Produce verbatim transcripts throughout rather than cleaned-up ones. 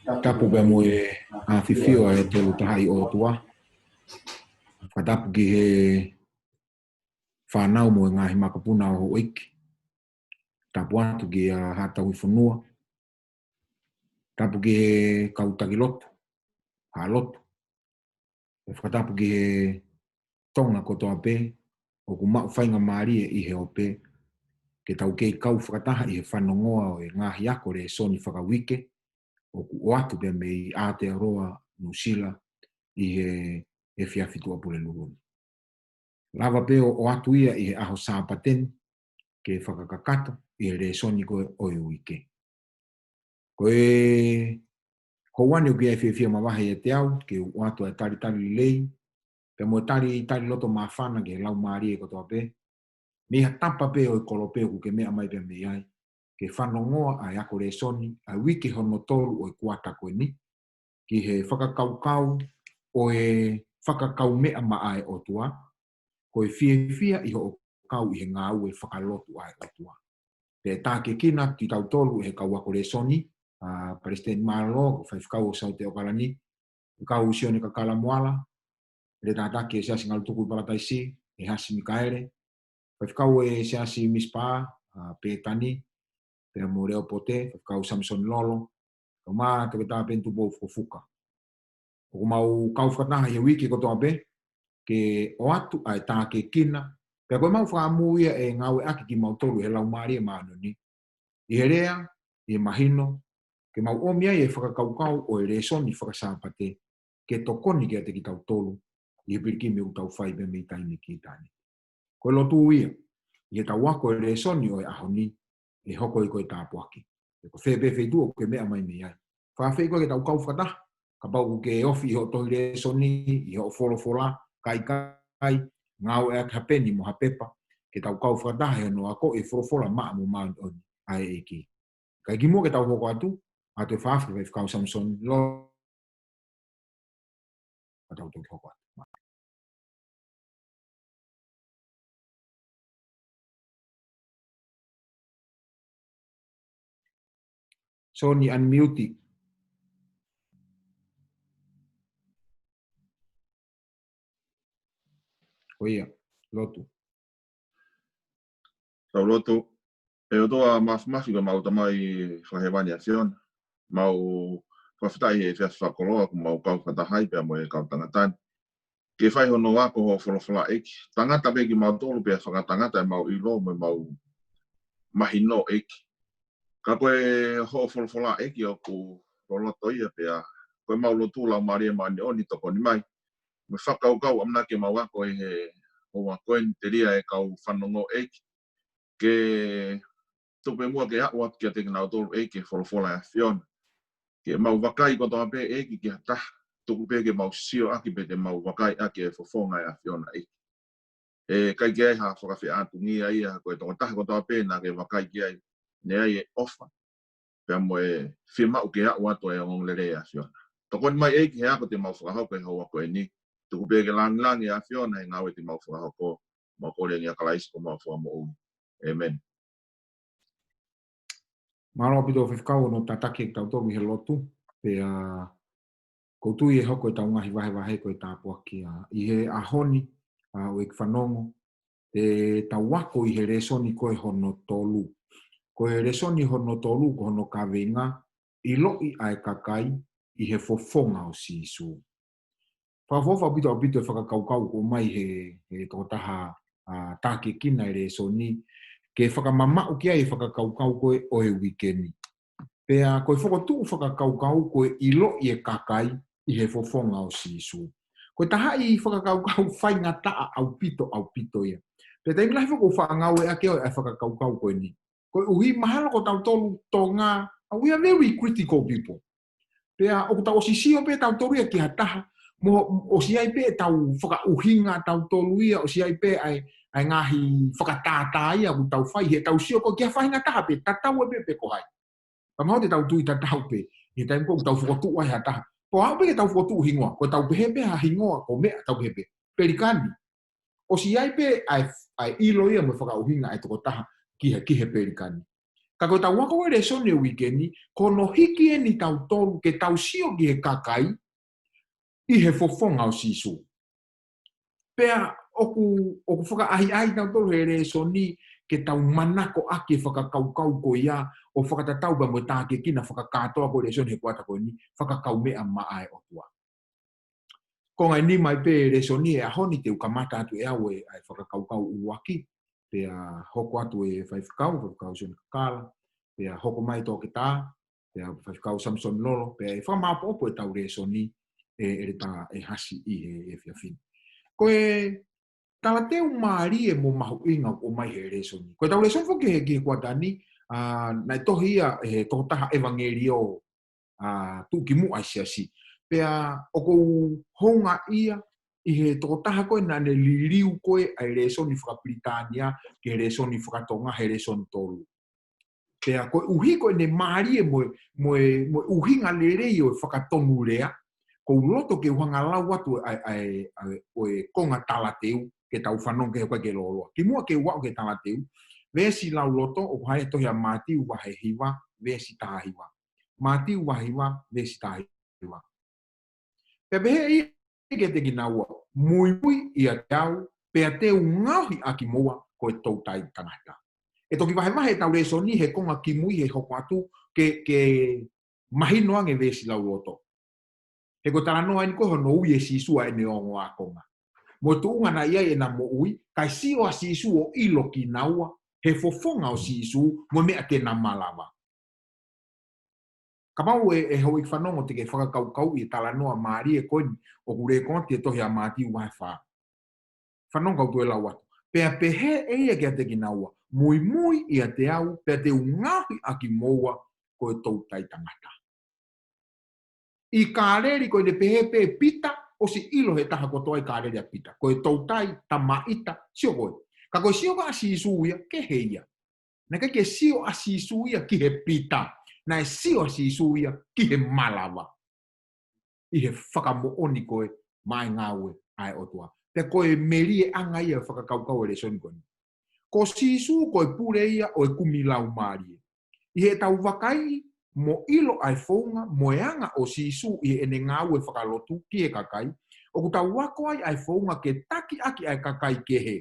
Tapu pea mo e ʻafifio ʻa e Tolu Tahaʻi ʻOtua. Fakatapu ki he fānau mo e ngaahi makapuna ʻo houʻeiki. Tapu atu ki he Haʻa Tauhi Fonua. Tapu ki he kau taki lotu, haʻa lotu. ʻE fakatapu ki he Tonga kotoa pē ʻoku maʻu faingamālie ʻi he ope, ke tau kei kau fakataha ʻi he fanongoa ʻo e ngaahi ako lēsoni fakauike ʻoku ʻoatu pē mei Aotearoa Nuʻusila ʻi he efiafi Tuʻapulelulu ni. Lava pē ʻo ʻoatu ia ʻi he ʻaho Sāpate ni, ke fakakakato ʻi he lēsoni ko ē ʻo e uike. Ko e houa ni ʻoku ʻi ai e fiefia mavahe ʻiate au ke u ʻoatu ʻa e talitali lelei, pea mo e talitali loto māfana ki he laumālie kotoa pē, mei ha tapa pē ʻo e kolope ʻoku ke meʻa mai pē mei ai, ke fanongoa ʻa e ako lēsoni ʻa e uike hono tolu ʻo e kuata ko eni, ki he fakakaukau ʻo e fakakaumeʻa maʻa e ʻOtua, ko e fiefia ʻi hoʻo kau ʻi he ngāue fakalotu ʻa e ʻOtua. Pea ʻe tākiekina kitautolu ʻe he kau ako lēsoni, ʻa Palesiteni Mālōlō, ko Faifekau ʻo Saute ʻOkalani, Faifekau Sione Kakala Moala, ʻEletā Taki ʻo e Siasi Ngalutuku ʻi Palataisi, ʻe Hasi Mikaele, Faifekau ʻo e Siasi Misipa, ʻa Pētani, pea mo Leo Pote, Faifekau Samisoni Lolo, kae ʻumaʻā Toketā Peni Tupou Fukofuka. ʻOku mau kau fakataha ʻi he uike kotoa pē, ke ʻoatu ʻa e tākiekina, pea ko e mau fakaʻamu ia ʻe ngāueʻaki kimautolu ʻe he Laumālie Māʻoniʻoni, ʻi he lea, ʻi he mahino, ke mau ʻomi ai e fakakaukau ʻo e lēsoni faka-Sāpate, ke tokoni kiate kitautolu ʻi he pilikimi ʻoku tau fai pē mei taimi ki taimi. Ko e lotu ia, ʻi heʻetau ako e lēsoni ʻo e ʻaho ni, ʻe hoko ia ko e tāpuaki. Pea ko fē pē feituʻu ʻoku ke meʻa mai mei ai, fakaafeʻi koe ke tau kau fakataha. Kapau ʻoku ke ofi ʻi hoʻo tohi lēsoni, ʻi hoʻo folofola, ka ʻikai, ngāueʻaki ha peni mo ha pepa, ke tau kau fakataha ʻi hono ako e folofola maʻa mo māʻoniʻoni ʻa e ʻEiki. Kae kimuʻa ke tau hoko atu, ʻoatu e fakaafeʻi ki he Faifekau Samisoni Lolo, ka tau toki hoko atu. Soni, unmute. Ko ia, lotu. Tau lotu. ʻE ʻOtua Māfimafi, ko homau Tamai Fakahēvani ʻAfiona, mau fakafetaʻi he efiafi fakakoloa kuo mau kau fakataha ai pea mo e kau tangata ni, ke fai hono ako hoʻo folofola ʻEiki. Tangata pē kimautolu pea fakatangata ʻemau ʻilo mo ʻemau mahino ʻEiki. Ka ko e hoʻo folofola ʻEiki ʻoku loloto ia pea ko ʻemau lotu Laumālie Māʻoniʻoni tokoni mai. Mo e fakakaukau ʻamanaki ke mau ako ʻi he houa ko eni, telia e kau fanongo ʻEiki, ke tuku pē muʻa ke aʻu atu kiate kinautolu ʻEiki e folofola ʻa e ʻAfiona. Ke mau vakai kotoa pē ʻEiki ki ha taha, tuku pē ke mau sio ʻaki pea te mau vakai ʻaki e fofonga ʻa e ʻAfiona ʻEiki. ʻE ʻikai ke ʻi ai ha fakafeʻātungia ia, ko e tokotaha kotoa pē naʻa ke vakai ki ai, naʻe ʻi ai e ʻofa pea mo e fiemaʻu ke aʻu atu e ongoongolelei ʻa e ʻAfiona. Tokoni mai ʻEiki he ako te mau fakahoko he houa ko eni. Tuku pē ke lāngilangi ʻa e ʻAfiona he ngāue te mau fakahoko. Mau kole ʻia Kalaisi ko homau Fakamoʻui. ʻĒmeni. Mālō ʻaupito Faifekau hono tataki kitautolu ʻi he lotu, pea ʻoku ou tui ʻe hoko ʻetau ngaahi vahevahe ko e tāpuaki, ʻa, ʻi he ʻaho ni, ʻa, ʻoku fanongo, ʻetau ako ʻi he lēsoni ko ē hono tolu. Ko e lēsoni hono tolu, ko hono kaveinga, ʻiloʻi ʻa e kakai ʻi he fofonga ʻo Sīsū. Fakaʻofoʻofa ʻaupito ʻaupito e fakakaukau kuo ʻomai he, he tokotaha, ʻa, tākiekina e lēsoni, ke fakamamaʻu ki ai e fakakaukau ko ē ʻo e uike ni. Pea ko e fokotuʻu fakakaukau ko e ʻiloʻi e kakai ʻi he fofonga ʻo Sīsū. Ko e taha e fakakaukau faingataʻa ʻaupito ʻaupito ia. Pea taimi lahi foki ʻoku faʻa ngāueʻaki ʻa e fakakaukau ko eni. Koeʻuhi mahalo ko tautolu Tonga, ʻa, we are very critical people. Pea ʻoku tau ʻosi sio pē tautolu ia ki ha taha, mo ʻosi ʻi ai pē ʻetau fakaʻuhinga tautolu ia, ʻosi ʻi ai pē ʻa e, ʻa e ngaahi fakatātā ia ʻoku tau fai, he tau sio ko ē ki ha faʻahinga taha pē, tatau ai pē pe ko hai. Ka mahalo te tau tui tatau pē, ʻi he taimi ko ē ʻoku tau fokotuʻu ai ha taha. Pea aʻu pē ke tau fokotuʻu hingoa, ko ʻetau pehē pē ha hingoa, ko e meʻa tau pehē pē. Pelikani. ʻOsi ʻi ai pē ʻa e, ʻa e ʻilo ia mo e fakaʻuhinga ʻa e tokotaha ki he, ki he pelikani. Ka ko ʻetau ako e lēsoni e uike ni, ko hono hiki eni kitautolu ke tau sio ki he kakai ʻi he fofonga ʻo Sīsū. Pea ʻoku, ʻoku fakaʻahiʻahi kitautolu he lēsoni ke tau manakoʻaki e fakakaukau ko ia ʻo fakatatau pea mo e tākiekina fakakātoa ko e lēsoni he kuata ko eni, fakakaumeʻa maʻa e ʻOtua. Ko e ngaahi nima ʻi he lēsoni e ʻaho ni te u kamata atu ʻe au e, ʻa e fakakaukau ʻuluaki, pea hoko atu e faifekau, faifekau Sione Kakala, pea hoko mai Toketā, pea faifekau Samson Lolo, pea ʻe fakamāʻopoʻopo ʻetau lēsoni ʻe, ʻEletā ʻEhasi ʻi he, he efiafi ni. Ko e talateu mālie mo mahuʻinga ʻoku ʻomai he lēsoni. Ko ʻetau lēsoni foki he, ki he kuata ni, ʻa, naʻe tohi ia ʻe he tokotaha ʻevangeliō, ʻa, tuʻukimuʻa ʻi siasi. Pea ʻoku ou houngaʻia ʻi he tokotaha ko ē naʻa ne liliu ko ē ʻa e lēsoni fakapilitānia ki he lēsoni fakatonga he lēsoni tolu. Pea koeʻuhi ko ʻene mālie mo e, mo e, mo e ʻuhinga lelei ʻo e fakatonulea, ʻoku ou loto ke u hanga ʻo lau atu ʻa e, ʻa e, ʻa e, ʻo e konga talateu, ke tau fanongo ki ai ʻoku ʻikai ke lōloa. Kimuʻa ke u aʻu ki he talateu, veesi lauloto, ʻoku hā ia he tohi ʻa Mātiu vahe hiva, veesi taha hiva. Mātiu vahe hiva, veesi taha hiva. Pea pehē ʻe ia kiate kinaua, muimui ʻiate au, pea te u ngaohi ʻa kimoua ko e toutai tangata. ʻE toki vahevahe ʻetau lēsoni he konga kimui he hoko atu ke, ke mahino ange veesi lauloto. He ko e talanoa eni ko ē hono ui ʻe Sīsū ʻa ʻene ongo ākonga. Mo e tuʻunga naʻe ʻi ai ʻena moʻui, kae sio ʻa Sīsū ʻo ʻilo kinaua, he fofonga ʻo Sīsū, mo e meʻa te na malava. Kapau ʻe, ʻe houʻeiki fanongo te ke fakakaukauʻi e talanoa mālie ko eni ʻoku lēkooti he tohi ʻa Mātiu vahe fā. Fanongo kau toe lau atu. Pea pehē ʻe ia kiate kinaua, muimui ʻiate au, pea te u ngaohi ʻa kimoua ko e toutai tangata. ʻI Kāleli ko ʻene pehē pē Pita, ʻosi ʻilo he taha kotoa ʻi Kāleli ʻa Pita. Ko e toutai, tamaʻita, sio ko ē. Ka ko e sio ko ē ʻa Sīsū ia, kehe ia. Naʻe ʻikai ke sio ʻa Sīsū ia ki he Pita. Naʻe sio ʻa Sīsū ia ki he malava. ʻI he fakamoʻoni ko ē maʻa e ngāue ʻa e ʻOtua. Pea ko e melie ʻanga ia fakakaukau e lēsoni ko eni. Ko Sīsū ko e pule ia ʻo e kumi laumālie. ʻI heʻetau vakaiʻi mo ʻilo ʻa e founga mo e anga ʻo Sīsū ʻi heʻene ngāue fakalotu ki he kakai, ʻoku tau ako ai ʻa e founga ke taki ʻaki ʻa e kakai kehe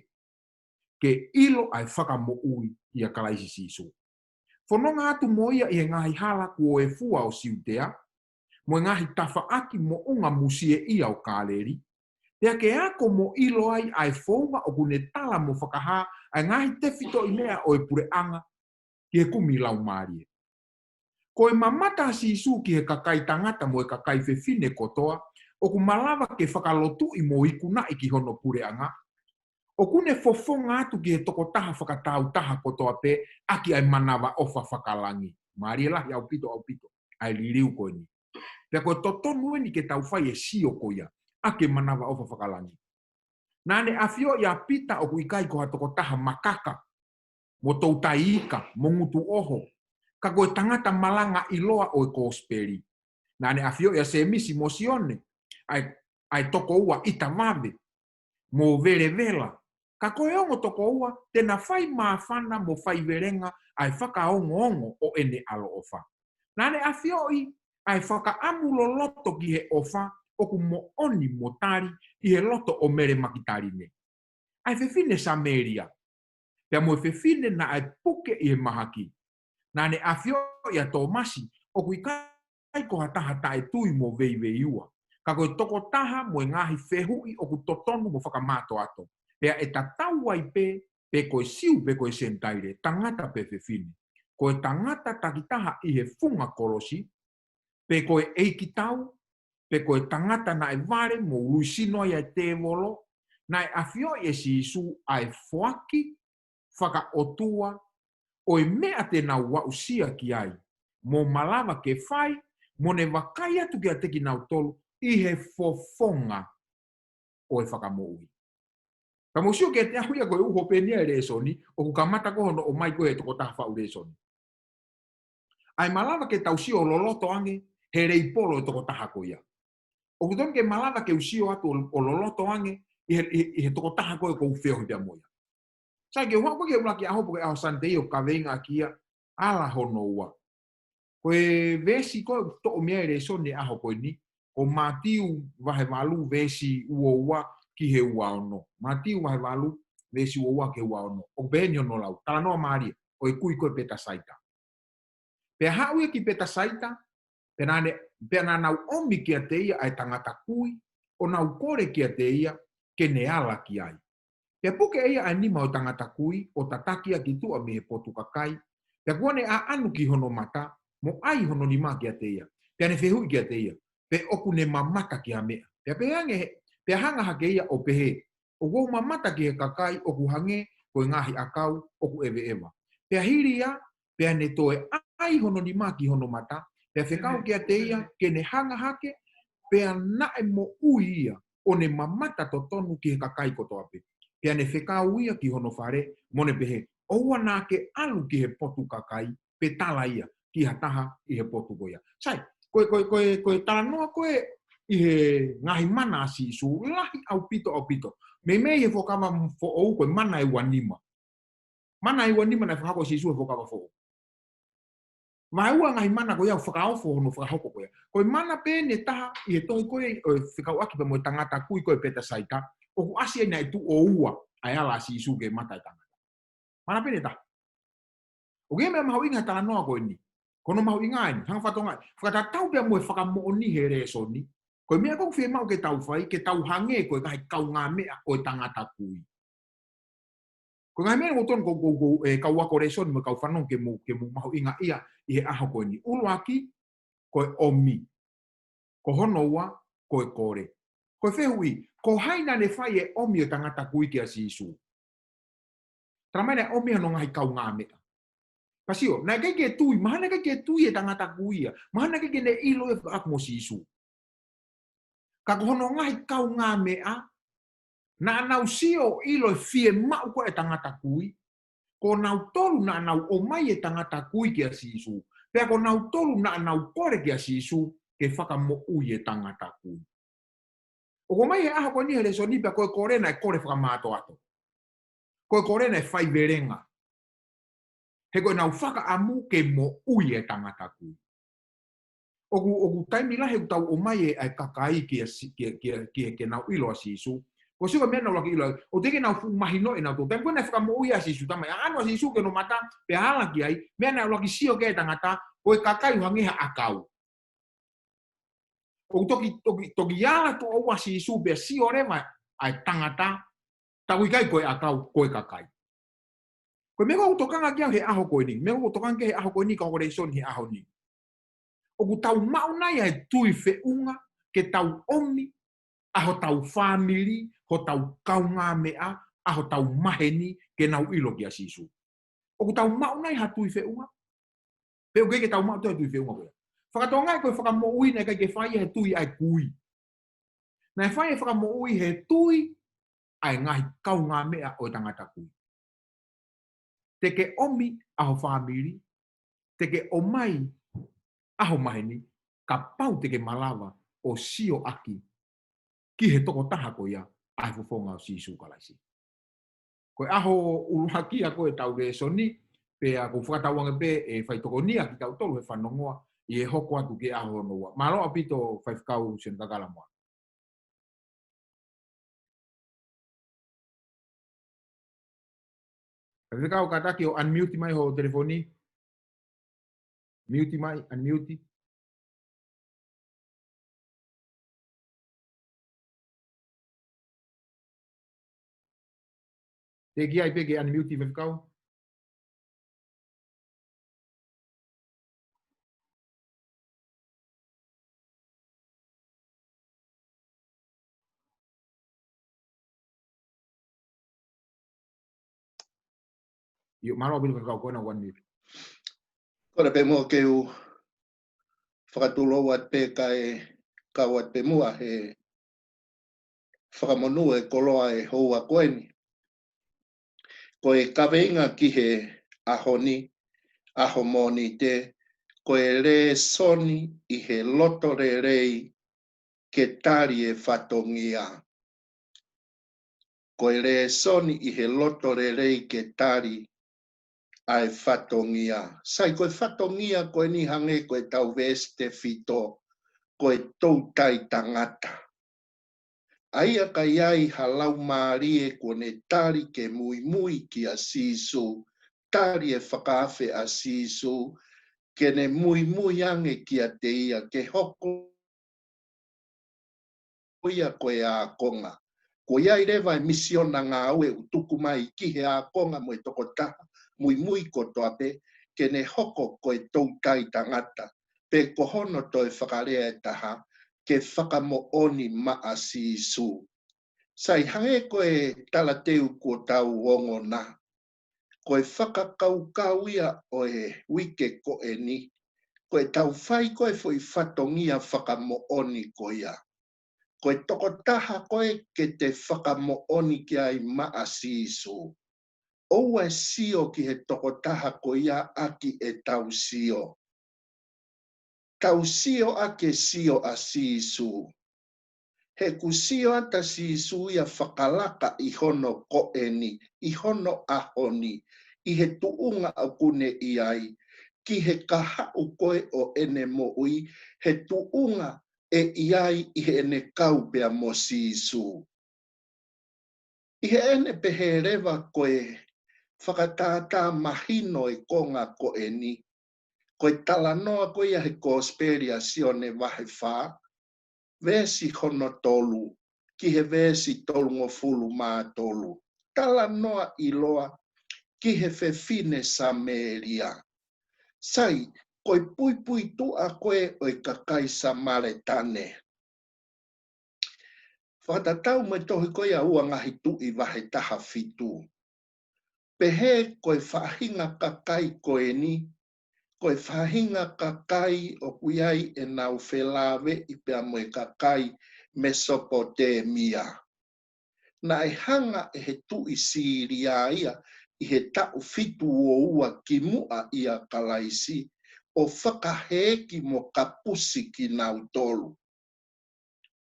ke ʻilo ʻa e fakamoʻui ʻia Kalaisi Sīsū. Fononga atu mo ia ʻi he ngaahi hala kuo efua ʻo Siutea, mo e ngaahi tafaʻaki moʻunga musieʻia ʻo Kāleli, pea ke ako mo ʻilo ai ʻa e founga ʻoku ne tala mo fakahā ʻa e ngaahi tefitoʻi meʻa ʻo e puleʻanga ki he kumi laumālie. Ko e mamata ʻa Sīsū ki he kakai tangata mo e kakai fefine kotoa, ʻoku malava ke fakalotuʻi mo ikunaʻi ki hono puleʻanga, ʻoku ne fofonga atu ki he tokotaha fakatāutaha kotoa pē ʻaki ʻa e manavaʻofa fakalangi. Mālie lahi ʻaupito, ʻaupito ʻa e liliu ko eni. Pea ko e totonu eni ke tau fai e sio ko ia ʻaki e manavaʻofa fakalangi. Naʻa ne ʻafioʻi ʻa Pita ʻoku ʻikai ko ha tokotaha makaka, mo toutai ika, mo ngutu ʻoho, ka ko e tangata malanga ʻiloa ʻo e kosipeli. Naʻa ne ʻafioʻi ʻa Sēmisi mo Sione, ʻa e, ʻa e tokoua ʻita vave, mo velevela, ka ko e ongo tokoua te na fai māfana mo faivelenga ʻa e fakaongoongo ʻo ʻene ʻaloʻofa. Naʻa ne ʻafioʻi ʻa e fakaʻamu loloto ki he ʻofa ʻoku moʻoni mo tali ʻi he loto ʻo Mele Makitaline, ʻa e fefine Samēlia, pea mo e fefine naʻe puke ʻi he mahaki. Naʻa ne ʻafioʻi ʻa Tōmasi ʻoku ʻikai ko ha taha taʻetui mo veiveiua, ka ko e tokotaha mo e ngaahi fehuʻi ʻoku totonu mo fakamātoato. Pea ʻe tatau ai pē pe ko e Siu pe ko e Senitaile, tangata pe fefine, ko e tangata takitaha ʻi he funga kolosi, pe ko e ʻeikitau, pe ko e tangata naʻe vale mo ului sino ai ʻa e tēvolo, naʻe ʻafioʻi ʻe Sīsū ʻa e foaki fakaʻotua ʻo e meʻa te nau aʻusia ki ai, mo malava ke fai, mo ne vakai atu kiate kinautolu ʻi he fofonga ʻo e fakamoʻui. Ka mou sio kiate au ia ko e uho pē eni ʻa e lēsoni, ʻoku kamata ko hono ʻomai ko ē he tokotaha faʻu lēsoni. ʻA e malava ke tau sio loloto ange he leipolo e tokotaha ko ia. ʻOku tonu ke malava ke u sio atu ʻo, ʻo loloto ange ʻi he, ʻi, ʻi he tokotaha ko ē ʻoku ou feohi pea mo ia. Sai, ke u haʻu ko ē ki he ʻuluaki ʻaho pe ko e ʻaho Sāpate ʻo kaveinga ʻaki ia, ʻAla hono ua. Ko e veesi ko ē ʻoku toʻo mei ai e lēsoni ʻaho ko eni, ko Mātiu vahe valu veesi ua ua ki he ua ono. Mātiu vahe valu veesi ua ua ki he ua ono. ʻOku pehē ni hono lau. Talanoa mālie, ʻo e kui ko ē Petasaita. Pea haʻu ia ki Petasaita, pea naʻa ne, pea naʻa nau ʻomi kiate ia ʻa e tangata kui, ʻo nau kole kiate ia, ke ne ala ki ai. Pea puke ʻe ia ʻa e nima ʻo e tangata kui, ʻo tataki ia ki tuʻa mei he potu kakai. Pea kuo ne ʻaʻanu ki hono mata, mo ʻai hono nima kiate ia. Pea ne fehuʻi kiate ia, pe ʻoku ne mamata ki ha meʻa. Pea pehē ange he, pea hanga hake ia ʻo pehē, ʻOku ou mamata ki he kakai ʻoku hangē ko e ngaahi ʻakau ʻoku ʻeveʻeva. Pea hili ia, pea ne toe ʻai hono nima ki hono mata, pea fekau kiate ia ke ne hanga hake, pea naʻe moʻui ia, ʻo ne mamata totonu ki he kakai kotoa pē. Pea ne fekau ia ki hono fale, mo ne pehē, ʻOua naʻa ke ʻalu ki he potu kakai, pe tala ia ki ha taha ʻi he potu ko ia. Sai, ko e, ko e, ko e, ko e talanoa ko ē ʻi he ngaahi mana ʻa Sīsū, lahi ʻaupito, ʻaupito. Meimei he Fuakava Foʻou ko e mana ʻe ua nima. Mana ʻe ua nima naʻe fakahoko ʻe Sīsū he Fuakava Foʻou. Vaeua ngaahi mana ko ia ʻoku fakaofo hono fakahoko ko ia. Ko e mana pē ʻeni ʻe taha ʻi he tohi ko ē ʻo e fekauʻaki pea mo e tangata kui ko ē Petasaita, ʻoku ʻasi ai naʻe tuʻo ua ʻa e ala ʻa Sīsū ki he mata ʻo e tangata. Mana pē ʻeni ʻe taha. ʻOku ʻi ai e meʻa mahuʻinga he talanoa ko eni. Ko hono mahuʻinga eni, hanga fakatonga, fakatatau pea mo e fakamoʻoni he lēsoni. Ko e meʻa ʻoku fiemaʻu ke tau fai, ke tau hangē ko e ngaahi kaungāmeʻa ʻo e tangata kui. Ko e ngaahi meʻa ʻoku totonu ko, ko, ko, ʻe kau ako lēsoni mo e kau fanongo ke mou, ke mou mahuʻingaʻia ʻi he ʻaho ko eni. ʻUluaki, ko e ʻomi. Ko hono ua, ko e kole. Ko e fehuʻi, ko hai naʻa ne fai e ʻomi ʻo e tangata kui kia Sīsū? Talamai naʻe ʻomi hono ngaahi kaungāmeʻa. Pea sio, naʻe ʻikai ke tui, mahalo naʻe ʻikai ke tui e tangata kui ia, mahalo naʻe ʻikai ke ne ʻilo e fakaʻaku mo Sīsū. Ka ko hono ngaahi kaungāmeʻa, naʻa nau sio ʻilo e fiemaʻu ko ē e tangata kui, ko nautolu naʻa nau ʻomai e tangata kui kia Sīsū, pea ko nautolu naʻa nau kole kia Sīsū ke fakamoʻui e tangata kui. ʻOku ʻomai he ʻaho ko eni he lēsoni pea ko e kole naʻe kole fakamātoato. Ko e kole naʻe faivelenga. He ko ʻenau fakaʻamu ke moʻui e tangata kui. ʻOku, ʻoku taimi lahi ʻoku tau ʻomai e, ʻa e kakai kia Si-, kia, kia, kia, ke nau ʻilo ʻa Sīsū. Ko e sio ko e meʻa naʻa nau ʻuluaki ʻilo, ʻoku teʻeki ke nau fuʻu mahinoʻi ʻenautolu. Taimi ko ē naʻe fakamoʻui ai ʻa Sīsū, talamai ʻaʻanu ʻa Sīsū ki hono mata, pea ala ki ai, meʻa naʻe ʻuluaki sio ki ai e tangata, ko e kakai ʻoku hangē ha ʻakau. ʻOku toki, toki, toki ala tuʻo ua ʻa Sīsū pea sio leva ʻa e tangata, tau ʻikai ko e ʻakau, ko e kakai. Ko e meʻa ʻoku tokanga ki ai he ʻaho ko eni, meʻa ʻoku tokanga ki ai he ʻaho ko eni, kau ako lēsoni he ʻaho ni. ʻOku tau maʻu nai ʻa e tui feʻunga ke tau ʻomi ʻa hotau fāmili, hotau kaungāmeʻa, ʻa hotau maheni ke nau ʻilo kia Sīsū? ʻOku tau maʻu nai ha tui feʻunga? Pe ʻoku ʻikai ke tau maʻu ha tui feʻunga ko ia? Fakatonga ko e fakamoʻui naʻe ʻikai ke fai he tui ʻa e kui. Naʻe fai e fakamoʻui he tui ʻa e ngaahi kaungāmeʻa ʻo e tangata kui. Te ke ʻomi ʻa ho fāmili, te ke ʻomai ʻa ho maheni, kapau te ke malava ʻo sio ʻaki ki he tokotaha ko ia ʻa e fofonga ʻo Sīsū Kalaisi. Ko e ʻaho ʻuluaki ia ko ē ʻetau lēsoni, pea ʻoku ou fakatauange pē ʻe faitokonia kitautolu he fanongoa ʻi he hoko atu ki he ʻaho hono ua. Mālō ʻaupito Faifekau Sione Kakala Moa. Faifekau, kātaki ʻo unmute mai ho telefoni. Mute mai, unmute. Teʻeki ai pē ke unmute, Faifekau. ʻIo, mālō ʻaupito Faifekau, ko ena ʻoku unmute. Kole pē muʻa ke u fakatulou atu pē kae kau atu pē muʻa he fakamonū e koloa ʻo e houa ko eni. Ko e kaveinga ki he ʻaho ni, ʻaho Mōnite, ko e lēsoni ʻi he loto lelei ke tali e fatongia. Ko e lēsoni ʻi he loto lelei ke tali ʻa e fatongia. Sai, ko e fatongia ko eni hangē ko ʻetau veesi tefito, ko e toutai tangata. ʻA ia ka ʻi ai ha laumālie kuo ne tali ke muimui kia Sīsū, tali e fakaafe ʻa Sīsū, ke ne muimui ange kiate ia, ke hoko ia ko e ākonga. Ko ia ʻi he leva e misiona ngāue ʻoku tuku mai ki he ākonga mo e tokotaha muimui kotoa pē, ke ne hoko ko e toutai tangata, pe ko hono toe fakalea ʻe taha, ke fakamoʻoni maʻa Sīsū. Sai, hangē ko e talateu kuo tau ongona, ko e fakakaukau ia ʻo e uike ko eni, ko ʻetau fai ko e foʻi fatongia fakamoʻoni ko ia. Ko e tokotaha ko ē ke te fakamoʻoni ki ai maʻa Sīsū. ʻOua ʻe sio ki he tokotaha ko ia ʻaki ʻetau sio. Tau sio ʻaki e sio ʻa Sīsū. He ʻoku sio atu ʻa Sīsū ia fakalaka ʻi hono ko eni, ʻi hono ʻaho ni, ʻi he tuʻunga ʻoku ne ʻi ai, ki he kahaʻu ko ē ʻo ʻene moʻui, he tuʻunga ʻe ʻi ai ʻi heʻene kau pea mo Sīsū. ʻI heʻene pehē leva ko e fakatātā mahino e konga ko eni, ko e talanoa ko ia he Kosipeli ʻa Sione vahe fā, veesi hono tolu, ki he veesi tolungofulu mā tolu. Talanoa ʻiloa ki he fefine Samēlia. Sai, ko e puipuituʻa ko ē ʻo e kakai Samēlia. Fakatatau mo e tohi ko ia ua Ngaahi Tuʻi vahe taha fitu. Pehē ko e faʻahinga kakai ko eni, ko e faʻahinga kakai ʻoku ʻi ai ʻenau felāveʻi pea mo e kakai Mesopotemia. Naʻe hanga ʻe he tuʻi Sīlia ia ʻi he taʻu fitu ua ua kimuʻa ʻia Kalaisi ʻo fakahēʻi mo kapusi kinautolu.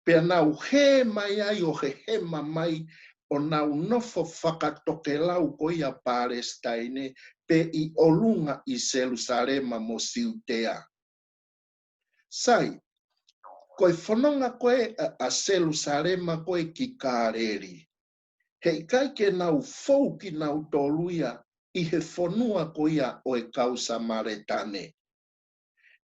Pea nau hē mai ai ʻo hehema mai ʻo nau nofo fakatokelau ko ia Palesitaine pe ʻi ʻolunga ʻi Selusalema mo Siutea. Sai, ko e fononga ko ē ʻa, ʻa Selusalema ko ē ki Kāleli. He ʻikai ke nau fou kinautolu ia ʻi he fonua ko ia ʻo e kau Samēlia.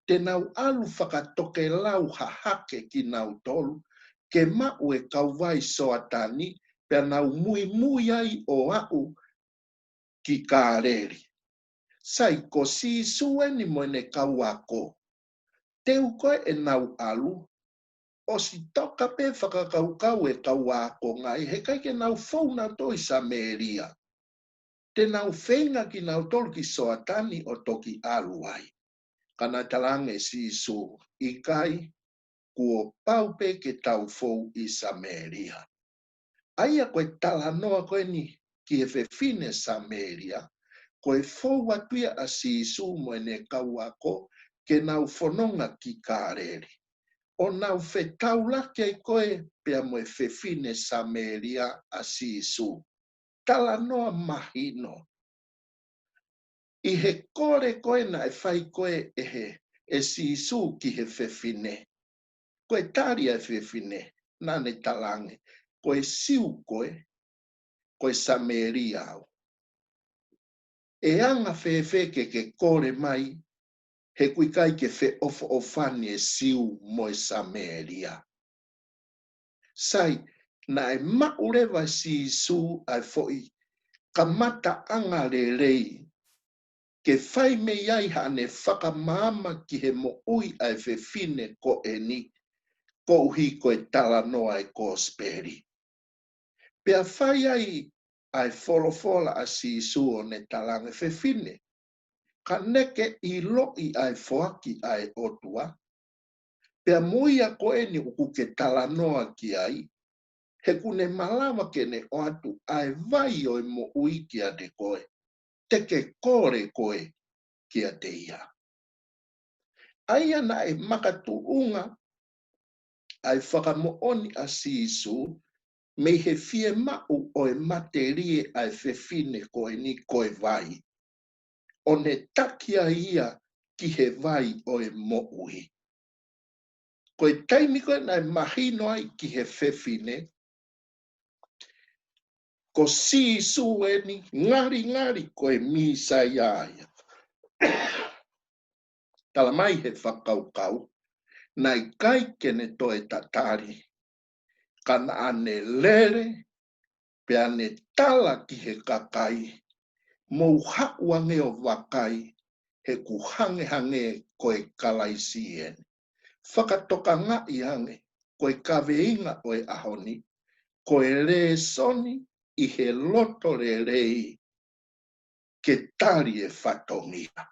Te nau ʻalu fakatokelau hahake kinautolu, ke maʻu e kauvai Soatani, pea nau muimui ai ʻo aʻu ki Kāleli. Sai, ko Sīsū eni mo ʻene kau ako. Teu ko ē ʻenau ʻalu, ʻosi toka pē fakakaukau e kau ākonga ia, he ʻikai ke nau fou nautolu ʻi Samēlia. Te nau feinga kinautolu ki Soatani ʻo toki ʻalu ai. Ka naʻe talaange ʻe Sīsū, ʻikai, kuo pau pē ke tau fou ʻi Samēlia. ʻA ia ko e talanoa ko eni ki he fefine Samēlia, ko e fou atu ia ʻa Sīsū mo ʻene kau ako ke nau fononga ki Kāleli. ʻO nau fetaulaki ai ko ē pea mo e fefine Samēlia ʻa Sīsū. Talanoa mahino. ʻI he kole ko ē naʻe fai ko ē ʻe he, ʻe Sīsū ki he fefine. Ko e tali ʻa e fefine, naʻa ne talaange, ko e Siu koe, ko e Samēlia au. ʻE anga fēfē ke ke kole mai, he ʻoku ʻikai ke feʻofoʻofani e Siu mo e Samēlia. Sai, naʻe maʻu leva ʻe Sīsū ʻa e foʻi kamataʻanga lelei, ke fai mei ai haʻane fakamaama ki he moʻui ʻa e fefine ko eni, koeʻuhi ko e talanoa e kosipeli. Pea fai ai ʻa e folofola ʻa Sīsū ʻo ne talaange, fefine, ka ne ke ʻiloʻi ʻa e foaki ʻa e ʻOtua, pea mo ia ko eni ʻoku ke talanoa ki ai, he ʻoku ne malava ke ne ʻoatu ʻa e vai ʻo e moʻui kiate koe, te ke kole koe kiate ia. ʻA ia naʻe makatuʻunga ʻa e fakamoʻoni ʻa Sīsū mei he fiemaʻu ʻo e matelie ʻa e fefine ko eni ko e vai. ʻo ne taki ai ia ki he vai ʻo e moʻui. Ko e taimi ko ē naʻe mahino ai ki he fefine, ko Sīsū eni, ngalingali ko e Mīsaia ia. Tala mai he fakakaukau, naʻe ʻikai ke ne toe tatali, ka naʻa ne lele, pea ne tala ki he kakai, mou haʻu ange ʻo vakai, he ʻoku hangehangē ko e Kalaisi eni. Fakatokangaʻi ange, ko e kaveinga ʻo e ʻaho ni, ko e lēsoni ʻi he loto lelei ke tali e fatongia.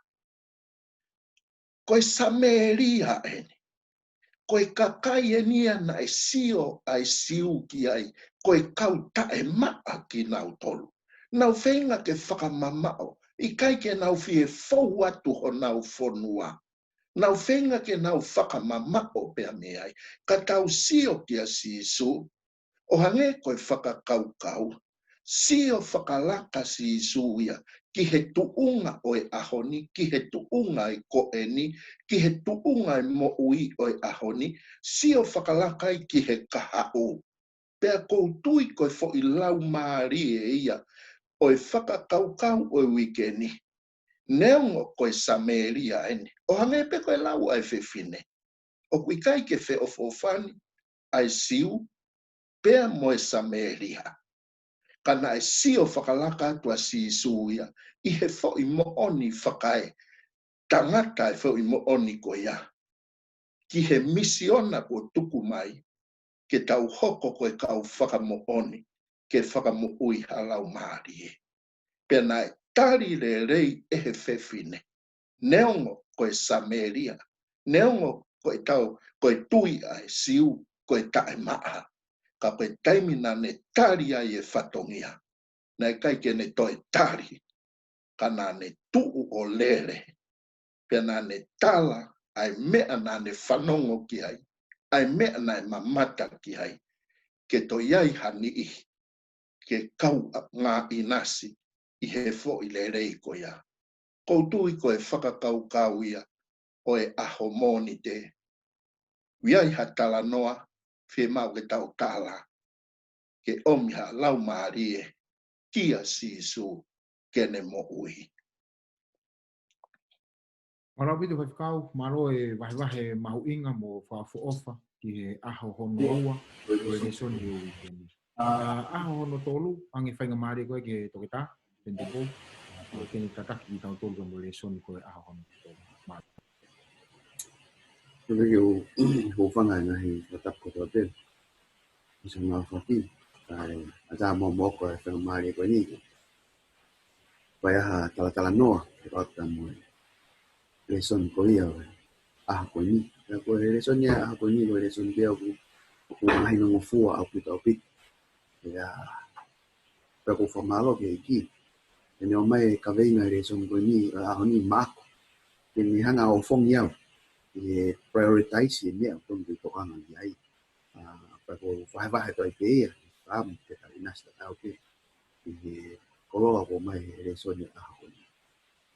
Ko e Samēlia eni. Ko e kakai eni ia naʻe sio ʻa e Siu ki ai, ko e kau taʻemaʻa kinautolu. Nau feinga ke fakamamaʻo, ʻikai ke nau fie fou atu honau fonua. Nau feinga ke nau fakamamaʻo pea mei ai, ka tau sio kia Sīsū, ʻo hangē ko e fakakaukau, sio fakalaka Sīsū ia, ki he tuʻunga ʻo e ʻaho ni, ki he tuʻunga ʻi he ko eni, ki he tuʻunga ʻi he moʻui ʻo e ʻaho ni, sio fakalaka ai ki he kahaʻu. Pea ʻoku ou tui ko e foʻi laumālie ia ʻo e fakakaukau ʻo e uike ni. Neongo ko e Samēlia eni, ʻo hangē pē ko e lau ʻa e fefine, ʻoku ʻikai ke feʻofoʻofani ʻa e Siu pea mo e Samēlia. Ka naʻe sio fakalaka atu ʻa Sīsū ia ʻi he foʻi moʻoni fakaetangata e foʻi moʻoni ko ia, ki he misiona kuo tuku mai, ke tau hoko ko e kau fakamoʻoni, ke fakamoʻui ha laumālie. Pea naʻe tali lelei ʻe he fefine, neongo ko e Samēlia, neongo ko e tau, ko e tui ʻa e Siu, ko e taʻemaʻa. Ka ko e taimi naʻa ne tali ai e fatongia, naʻe ʻikai ke ne toe tali, ka naʻa ne tuʻu ʻo lele. Pea naʻa ne tala ʻa e meʻa naʻa ne fanongo ki ai, ʻa e meʻa naʻe mamata ki ai, ke toe ʻi ai ha niʻihi ke kau ʻa ngā ʻinasi ʻi he foʻi lelei ko ia. ʻOku ou tui ko e fakakaukau ia ʻo e ʻaho Mōnite. ʻOku ʻi ai ha talanoa, fiemaʻu ke tau tala, ke ʻomi ha laumālie kia Sīsū ke ne moʻui. Mālō ʻaupito Faifekau, mālō e vahevahe mahuʻinga mo fakaʻofoʻofa ki he ʻaho hono ua ʻo e lēsoni ʻo e uike ni. ʻA, ʻaho hono tolu, hangē faingamālie ko ē ki he toketā, Penitepou, ʻo ke ne tataki kitautolu ki hono lēsoni ko e ʻaho hono tolu. Mālō. Ko e ke u, u fanga ngaahi fakatapu kotoa pē. Isa ngā faki, kae ʻatā mo moko e faingamālie ko eni. Pea ʻi ai ha talatalanoa, ke ʻoatu mo e lēsoni ko ia ʻo e ʻaho ko eni. Pea ko e lēsoni ʻa e ʻaho ko eni, ko e lēsoni pē ʻoku, ʻoku mahino ngofua ʻaupito ʻaupito. Pea, pea ʻoku ou fakamālō ki he ʻEiki. He ne ʻomai e kaveinga e lēsoni ko eni, ʻaho ni maʻaku. Ke ne hanga ʻo ʻofongi au. Ke prioritize e meʻa ʻoku totonu ke tokanga ki ai. ʻA, pea ʻoku ou vahevahe atu ai pē ia, ʻa, ke tau ʻinasi tatau pē. ʻI he koloa ʻoku ʻomai he lēsoni ʻaho ko eni.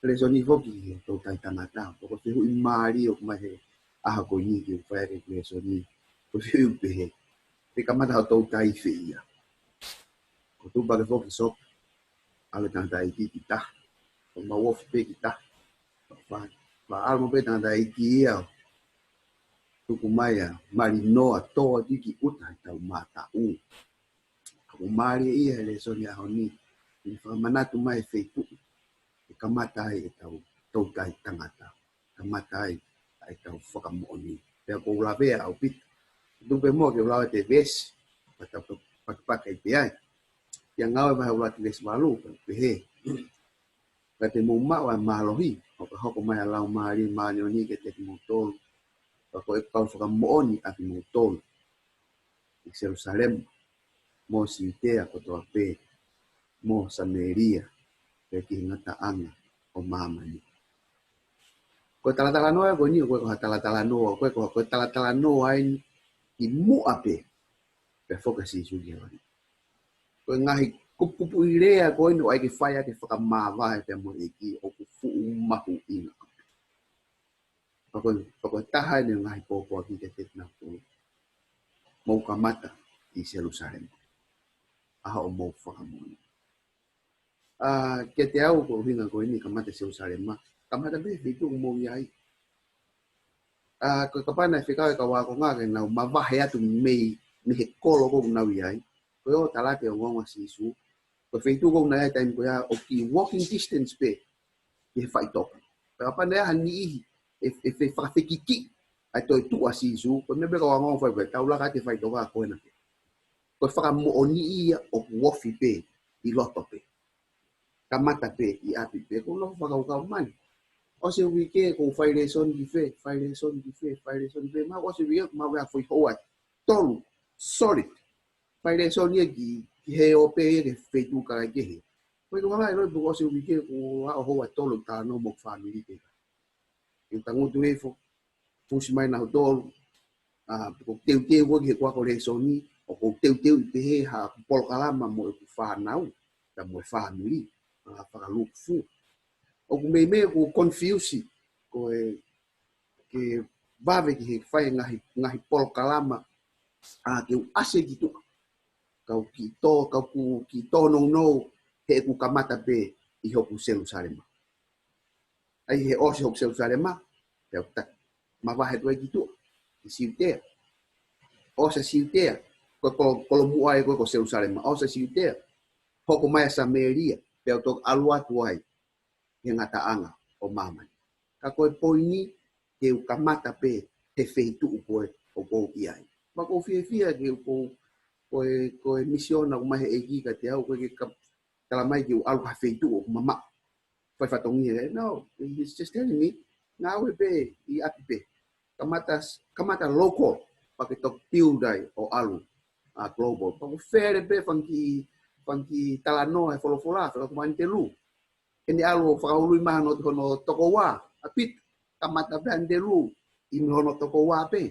Lēsoni foki he toutai tangata, ʻoku fehuʻi mālie ʻoku ʻomai he ʻaho ko eni ke u fai ʻaki e lēsoni, ʻoku fehuʻi pehē, pe kamata hoʻo toutai fē ia. Ko tupa ke foki sop, ʻalu e tangataʻeiki ki tahi, ʻo mau ofi pē ki tahi, fa, fa, ʻalu mo pē tangataʻeiki ia, tuku mai ʻa Malinoa, tō atu ki ʻuta he tau mātaʻu. ʻOku mālie ia he lēsoni ʻaho ni, ʻi he fakamanatu mai e feituʻu, ʻe kamata ai e tau toutai tangata, kamata ai ʻa e tau fakamoʻoni. Pea ʻoku ou lavea ʻaupito. Tuku pē muʻa ke u lau atu e veesi, pea tau pakipaki ai pē ai. ʻI he Ngāue vahe ʻuluaki veesi valu, pea pehē. Ka te mou maʻu ʻa e mālohi, ʻo ka hoko mai ʻa e Laumālie Māʻoniʻoni kiate kimoutolu. Pea ko e kau fakamoʻoni ʻa kimoutolu. ʻI Selusalema, mo Siutea kotoa pē, mo Samēlia, pea ki he ngataʻanga ʻo māmani. Ko e talatalanoa ko eni, ʻoku ʻikai ko ha talatalanoa, ʻoku ʻikai ko, ko e talatalanoa eni ki muʻa pē, pea foki ʻa Sīsū ki hēvani. Ko e ngaahi kupukupuʻi lea ko eni ʻoku ʻai ke fai ʻaki e fakamāvae pea mo e ʻEiki, ʻoku fuʻu mahuʻinga. Pea ko e, pea ko e taha eni e ngaahi pōpoaki kiate kinautolu. Mou kamata ʻi Selusalema. ʻA hoʻomou fakamoʻoni. ʻA, kiate au ko e ʻuhinga ko eni kamata Selusalema. Kamata pē feituʻu ʻoku mou ʻi ai. ʻA, ko e kapau naʻe fekau e kau ākonga ke nau mavahe atu mei, mei he kolo ʻoku nau ʻi ai. Ko e ō tala atu e ongoongo ʻa Sīsū. Ko e feituʻu ʻoku nau ʻi ai taimi ko ia ʻoku kei walking distance pē ki he faʻitoka. Pea kapau naʻe ʻi ai ha niʻihi ʻe, ʻe fe-, fakafekikiʻi ʻa e toetuʻu ʻa Sīsū, ko e meʻa pē kau ākonga fai pē, tau laka atu ki he faʻitoka ko ena pē. Ko e fakamoʻoni ia ʻoku ofi pē ʻi loto pē. Kamata pē ʻi ʻapi pē, ko e nofo fakakaukau mai. ʻOsi e uike ʻoku ou fai lēsoni ki fē, fai lēsoni ki fē, fai lēsoni ki fē, mahalo ʻosi e uike ʻoku maʻu e foʻi houa ʻe tolu, solid. Fai lēsoni ia ki, ki he ō pē ia ki he feituʻu kakai kehe. Ko e ʻuhinga ia ʻoku ʻosi e uike ʻoku ou ʻaʻo houa ʻe tolu ʻo talanoa mo e fāmili pē. ʻI he tangutu hifo, fusi mai nautolu, ʻa, ʻoku ou teuteu ko ē ki he ako lēsoni, ʻoku ou teuteu ʻi pehē ha polokalama mo ʻeku fānau, pea mo e fāmili, ʻa, fakalūkufua. ʻOku meimei ʻoku confuse, ko e, ke vave ki he fai e ngaahi, ngaahi polokalama, ʻa, ke u ʻasi ki tuʻa. Kau kiʻi tō, kau kiʻi tōnounou, heʻeku kamata pē ʻi hoku Selusalema. ʻAi he ʻosi hoku Selusalema, pea u ta-, mavahe atu ai ki tuʻa, ki Siutea. ʻOsi ʻa Siutea, ko e kolo-, kolomuʻa ia ko ē ko Selusalema. ʻOsi ʻa Siutea, hoko mai ʻa Samēlia, pea u toki ʻalu atu ai he ngataʻanga ʻo māmani. Ka ko e poini, ke u kamata pē he feituʻu ko ē ʻoku ou ʻi ai. Pea ʻoku ou fiefia ke u ko, ko e, ko e misiona ʻoku ʻomai he ʻEiki kiate au, ʻoku ʻikai ke ka-, tala mai ke u ʻalu ki ha feituʻu ʻoku mamaʻo. Fai fatongia, eh? No, he's just telling me, ngāue pē ʻi ʻapi pē. Kamata, kamata local, pea ke toki build ai ʻo ʻalu, ʻa, global. Pea ʻoku ou fele pē fanga kiʻi, fanga kiʻi talanoa he folofola, fekauʻaki mo ʻAnitelū. ʻEne ʻalu ʻo fakaului mai hono, hono tokoua, ʻa Pita, kamata pē ʻAnitelū, ʻi mei hono tokoua pē.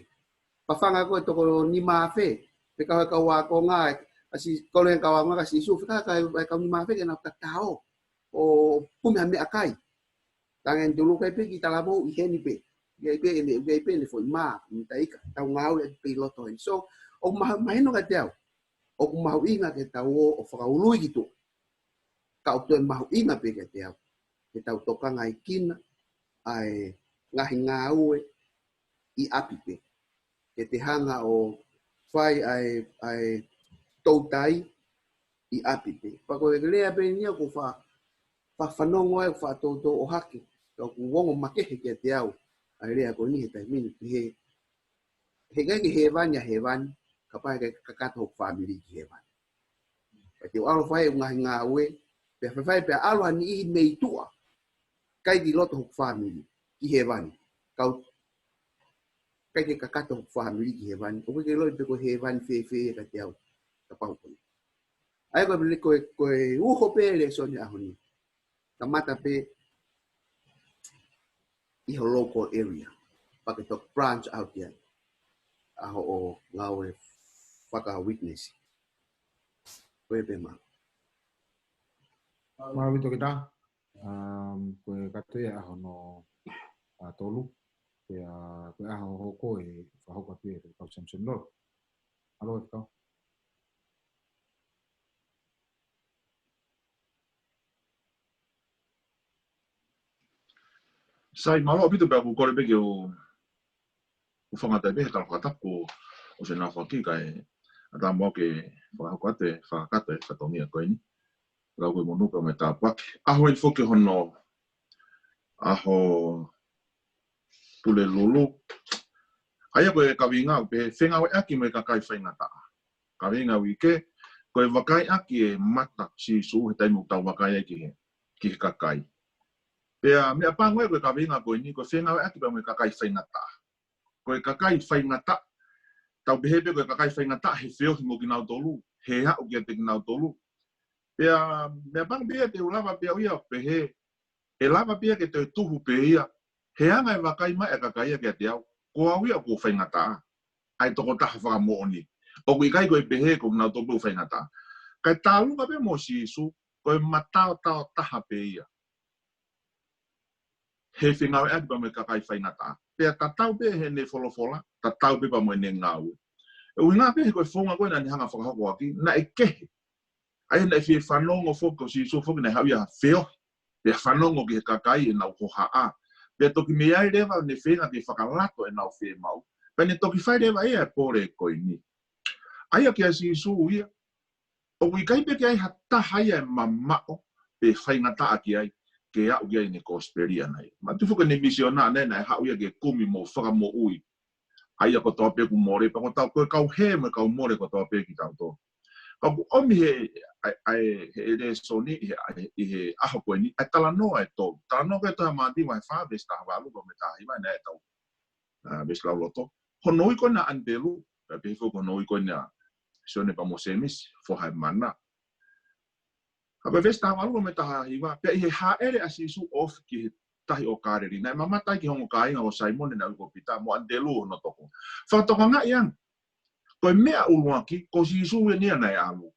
Pea fanga ko e toko nima afe, fekau he kau ākonga, ʻa Sī-, kole he kau ākonga kia Sīsū, fekau he kau nima afe ke nau tatao ʻo kumi ha meʻakai. Talaange ʻAnitelū ʻikai pē ke talavou, ʻi heni pē. ʻIkai pē ʻene, ʻikai pē ʻene foʻi mā, mitaika, tau ngāue ʻaki pē ʻi loto heni. So, ʻoku maha-, mahino kiate au, ʻoku mahuʻinga ke tau ō ʻo fakaului ki tuʻa. Ka ʻoku toe mahuʻinga pē kiate au ke tau tokangaekina ʻa e ngaahi ngāue ʻi ʻapi pē. Ke te hanga ʻo fai ʻa e, ʻa e toutai ʻi ʻapi pē. Pea ko e lea pē eni ia ʻoku ou fa-, fa-, fanongo ai, ʻoku ou fakatoutou ʻohake. Ka ʻoku ongo makehe kiate au ʻa e lea ko eni he taimi ni, he, heʻikai ke hēvani ʻa hēvani, kapau heʻikai ke kakato hoku fāmili ki hēvani. Ka te u ʻalu ʻo fai ʻeku ngaahi ngāue, pea faifai pea ʻalu ha niʻihi mei tuʻa, ʻikai ke ʻi loto hoku fāmili ki hēvani. Kau, ʻikai ke kakato hoku fāmili ki hēvani, ʻoku ʻikai ke ʻiloʻi pe ko e hēvani fēfē ia kiate au, kapau ko ia. ʻA ia ko e, ko e, ko e uho pē lēsoni ʻaho ni. Kamata pē ʻi ho local area. Pea ke toki branch out ia ʻa hoʻo ngāue faka-witness. Ko ia pē, mālō. Mālō ʻaupito Toketā. Um, ko e kakato ia ʻaho hono, ʻa, tolu. Pea, ko e ʻaho hoko ʻe fakahoko atu ʻe he kau Samson Lolo. Mālō e kau. Sai, mālō ʻaupito pea ʻoku ou kole pē ke u, u fakaʻatā pē he tala fakatapu ʻoku ou fie nofo ʻaki kae ʻatā muʻa ke fakahoko atu e fakakakato e fatongia ko eni. Lau ko e monū pea mo e tāpuaki. ʻAho eni foki hono, ʻaho Pulelulu. ʻA ia ko e kaveinga ʻoku pehē fengāueʻaki mo e kakai faingataʻa. Kaveinga uike, ko e vakaiʻaki e mata Sīsū he taimi ʻoku tau vakai ai ki he, ki he kakai. Pea meʻapango ia ko e kaveinga ko eni, ko e fengāueʻaki pea mo e kakai faingataʻa. Ko e kakai faingataʻa, tau pehē pē ko e kakai faingataʻa he feohi mo kinautolu, he aʻu kiate kinautolu. Pea, meʻapango pē ia te u lava pē au ia ʻo pehē, ʻe lava pē ia ke toe tuhu pē ia, he anga e vakai mai ʻa e kakai ia kiate au, ko au ia ʻoku ou faingataʻa, ʻa e tokotaha fakamoʻoni. ʻOku ʻikai ko e pehē ko kinautolu pē ʻoku faingataʻa. Kae tālunga pē mo Sīsū, ko e mataotao taha pē ia. he fengāueʻaki pea mo e kakai faingataʻa. Pea tatau pē heʻene folofola, tatau pē pea mo ʻene ngāue. ʻUhinga pē he ko e founga ko ē naʻa ne hanga ʻo fakahoko ʻaki, naʻe kehe. ʻA ia naʻe fie fanongo foki ko Sīsū foki naʻe haʻu ia ʻo feohi. Pea fanongo ki he kakai ʻenau hohaʻa. Pea toki mei ai leva ne feinga ke fakalato ʻenau fiemaʻu. Pea ne toki fai leva ia e pole ko eni. ʻA ia kia Sīsū ia, ʻoku ʻikai pē ke ʻi ai ha taha ia ʻe mamaʻo pe faingataʻa ki ai, ke aʻu ki ai ʻene kosipeli ʻaʻana ia. Manatuʻi foki ʻene misiona ʻaʻana ia naʻe haʻu ia ke kumi mo fakamoʻui ʻa ia kotoa pē ʻoku mole, pea ko tau ko e kau hē mo e kau mole kotoa pē kitautolu. Ka ʻoku ʻomi he, ʻa e, ʻa e, he lēsoni, ʻi he, ʻa e, ʻi he ʻaho ko eni, ʻa e talanoa ʻe tolu. Talanoa ko ē tohi ʻa Mātiu vahe fā, veesi taha valu, pea mo e taha hiva, naʻe tau, ʻa, veesi lauloto. Hono ui ko ē ʻa ʻAnitelū, pea pehē foki hono ui ko ē ʻa Sione pea mo Sēmisi, foha ʻo e mana. Ka ko e veesi taha valu mo e taha hiva, pea ʻi he hāʻele ʻa Sīsū ʻo ofi ki he tahi ʻo Kāleli, naʻe mamata ai ki he ongo kāinga ko Saimone naʻe ui ko Pita mo ʻAnitelū hono tokoua. Fakatokangaʻi ange, ko e meʻa ʻuluaki, ko Sīsū eni ia naʻe ʻalu.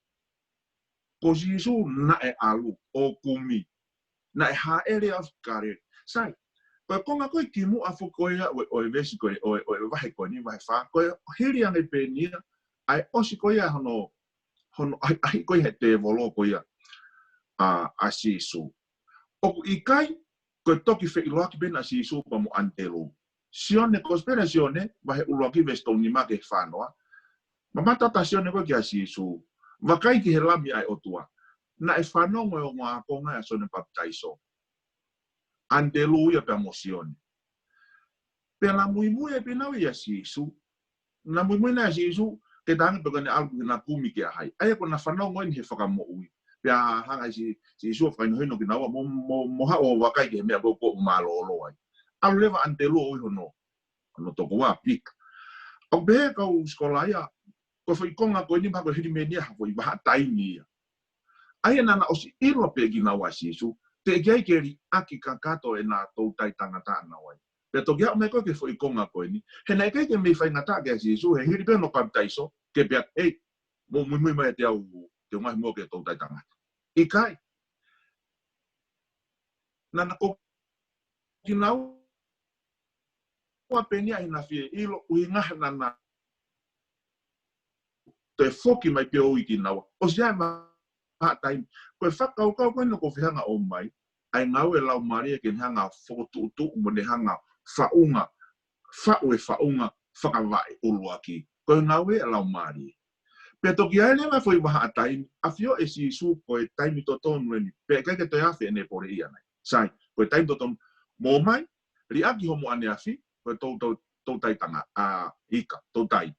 Ko Sīsū naʻe ʻalu ʻo kumi. Naʻe hāʻele ʻo ofi ki Kāleli. Sai, ko e konga ko ē kimuʻa foki ko ia ʻo e, ʻo e veesi ko ē, ʻo e, ʻo e vahe ko eni, vahe fā, ko e hili ange pē eni ia, ʻa e ʻosi ko ia hono, hono ʻahiʻahi ko ia he tēvolo ko ia ʻa, ʻa Sīsū. ʻOku ʻikai ko e toki feʻiloaki pē ʻa Sīsū pea mo ʻAnitelū. Sione, kosipeli ʻa Sione, vahe ʻuluaki veesi tolu nima ki he fā noa. Mamata atu ʻa Sione ko ē kia Sīsū. Vakai ki he Lami ʻa e ʻOtua. Naʻe fanongo e ongo ākonga ʻa Sione Papitaiso. ʻAnitelū ia pea mo Sione. Pea na muimui ai pē naua ʻia Sīsū. Na muimui naua ʻia Sīsū, ke tangi pe ko ʻene ʻalu ke na kumi kia hai. ʻA ia ko ʻena fanongo eni he fakamoʻui. Pea hanga ʻe Sī-, Sīsū ʻo fakahinohino kinaua mo, mo, mo haʻu ʻo vakai ki he meʻa ko ē ʻoku mālōlō ai. ʻAlu leva ʻAnitelū ʻo ui hono, hono tokoua Pita. ʻOku pehē kau sikola ia, ko e foʻi konga ko eni mahalo ko e hili mei ai ha foʻi vahaʻa taimi ia. ʻA ia naʻa na ʻosi ʻilo pē kinaua ʻa Sīsū, teʻeki ai ke liʻaki kakato ʻena toutai tangata ʻanaua ia. Pea toki aʻu mai ko ē ki he foʻi konga ko eni. He naʻe ʻikai ke mei faingataʻa kia Sīsū, he hili pē hono papitaiso, ke pehē, hei, mou muimui mai ʻiate au, te u ngaohi moua ke toutai tangata. ʻIkai. Naʻa na ko kinaua pē eni ia he naʻa na fie ʻilo, ʻuhinga he naʻa na toe foki mai pē ʻo ui kinaua. ʻOsi ʻa e vahaʻa taimi. Ko e fakakaukau ko ē naʻa ku fie hanga ʻo ʻomai, ʻa e ngāue ʻa e Laumālie ke ne hanga ʻo fokotuʻutuʻu mo ne hanga ʻo faʻunga, faʻu e faʻunga fakavaʻe ʻuluaki. Ko e ngāue ʻa e Laumālie. Pea toki ʻi ai leva e foʻi vahaʻa taimi, ʻafioʻi ʻe Sīsū ko e taimi totonu eni, pea ʻikai ke toe afe ʻene poleʻi ʻanai. Sai, ko e taimi totonu, mou ō mai, liʻaki hoʻomou ʻaneafi, ko e tou, tou, toutai tangata, ʻa, ika, toutai.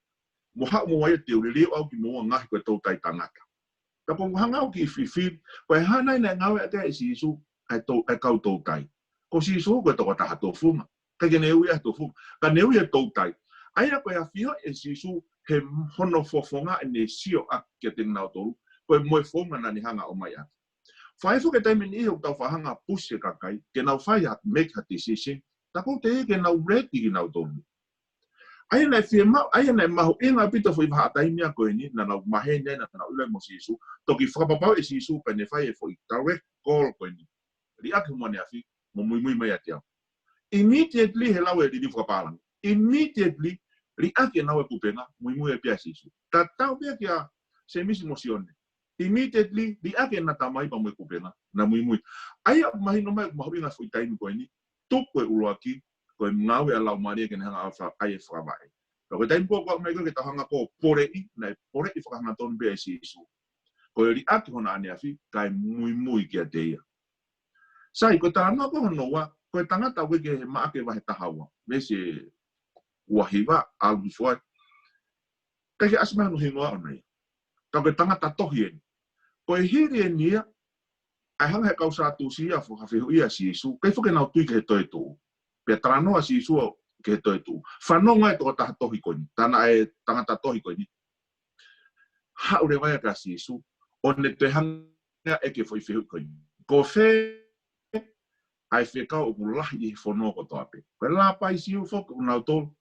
Mo haʻu mo au ia te u liliu au kimoua ngaohi ko e toutai tangata. Ka ko u hanga au ki fifili, ko e hā nai naʻe ngāueʻaki ai ʻe Sīsū, ʻa e tou, ʻa e kau toutai. Ko Sīsū ko e tokotaha tufunga. ʻIkai ke ne ui ʻa e tufunga. Ka ne ui ʻa e toutai. ʻA ia ko e ʻafioʻi ʻe Sīsū, he hono fofonga ʻene sio ʻaki kiate kinautolu, ko e mo e founga naʻa ne hanga ʻo ʻomai ʻaki. Fai foki e taimi ʻe niʻihi ʻoku tau faʻa hanga ʻo push e kakai, ke nau fai ha, make ha decision, tā ʻoku teʻeki ke nau ready kinautolu. ʻA ia naʻe fiemaʻu, ʻa ia naʻe mahuʻinga ʻaupito foʻi vahaʻa taimi ko eni, naʻa nau maheni ai, naʻa nau ʻilo ai mo Sīsū, toki fakapapauʻi ʻe Sīsū pea ne fai e foʻi direct call ko eni. Liʻaki hoʻomou ʻaneafi, mo muimui mai ʻiate au. Immediately he lau e liliu fakapālangi. Immediately, liʻaki ʻenau e kupenga, muimui ai pē ʻa Sīsū. Tatau pē kia Sēmisi mo Sione. Immediately, liʻaki ʻena tamai pea mo e kupenga, na muimui. ʻA ia, mahino mai, mahuʻinga foʻi taimi ko eni, tuku e ʻuluaki, ko e ngāue ʻa e Laumālie ke ne hanga ʻo fa-, ʻai e fakavaʻe. Ka ko e taimi ko ē ʻoku aʻu mai ko ē ke tau hanga ko ē ʻo poleʻi, naʻe poleʻi fakahangatonu pē ʻe Sīsū. Ko e liʻaki hono ʻaneafi, kae muimui kiate ia. Sai, ko e talanoa ko ē hono ua, ko e tangata ʻoku ʻi he Maʻake vahe taha ua. Veesi ua hiva, ʻalu hifo ai. ʻIkai ke ʻasi mai hono hingoa ʻoʻona ia. Ka ko e tangata tohi eni. Ko e hili eni ia, ʻa e hanga he kau Sātusi ia ʻo fakafehuʻia ʻa Sīsū, ʻikai foki ke nau tui ki he toetuʻu. Pea talanoa ʻa Sīsū ki he toetuʻu. Fanongo e tokotaha tohi ko eni, tana e tangata tohi ko eni. Haʻu leva ia kia Sīsū, ʻo ne toe hanga ʻo ʻeke e foʻi fehuʻi ko eni. Ko fē ʻa e fekau ʻoku lahi ʻi he fono kotoa pē. Ko e lāpai Siu foki ʻoku nau tolu.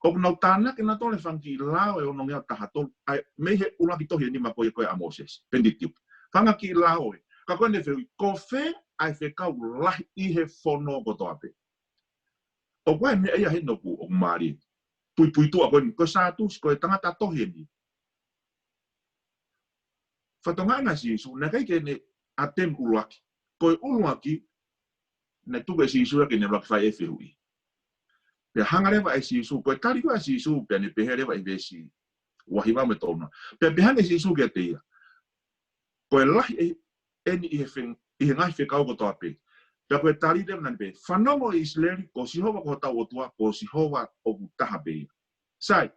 ʻOku nau tānaki nautolu e fanga kiʻi lao ʻe onongeau taha tolu. ʻA e mei he ʻuluaki tohi ʻe nima ko ia ko ē ʻa Mōsese. Pentateuch. Fanga kiʻi lao ē. Ka ko ʻene fehuʻi, ko fē ʻa e fekau lahi ʻi he fono kotoa pē. ʻOku ʻi ai e meʻa ia heni ʻoku, ʻoku mālie. Puipuituʻa ko eni, ko e Sātusi, ko e tangata tohi eni. Fakatokangaʻi ʻa Sīsū, naʻe ʻikai ke ne ʻatemu ʻuluaki. Ko e ʻuluaki, naʻe tuku ʻe Sīsū ia ke ne ʻuluaki fai e fehuʻi. Pea hanga leva ʻe Sīsū, ko e tali ko ē ʻa Sīsū, pea ne pehē leva ʻi he veesi uahiva mo e tolunoa. Pea pehē ange ʻe Sīsū kiate ia, ko e lahi ʻe, eni ʻi he fe-, ʻi he ngaahi fekau kotoa pē. Pea ko e tali leva naʻa ne pehē, fanongo ʻe ʻIsileli, ko Sihova ko hotau ʻOtua, ko Sihova ʻoku taha pē ia. Sai,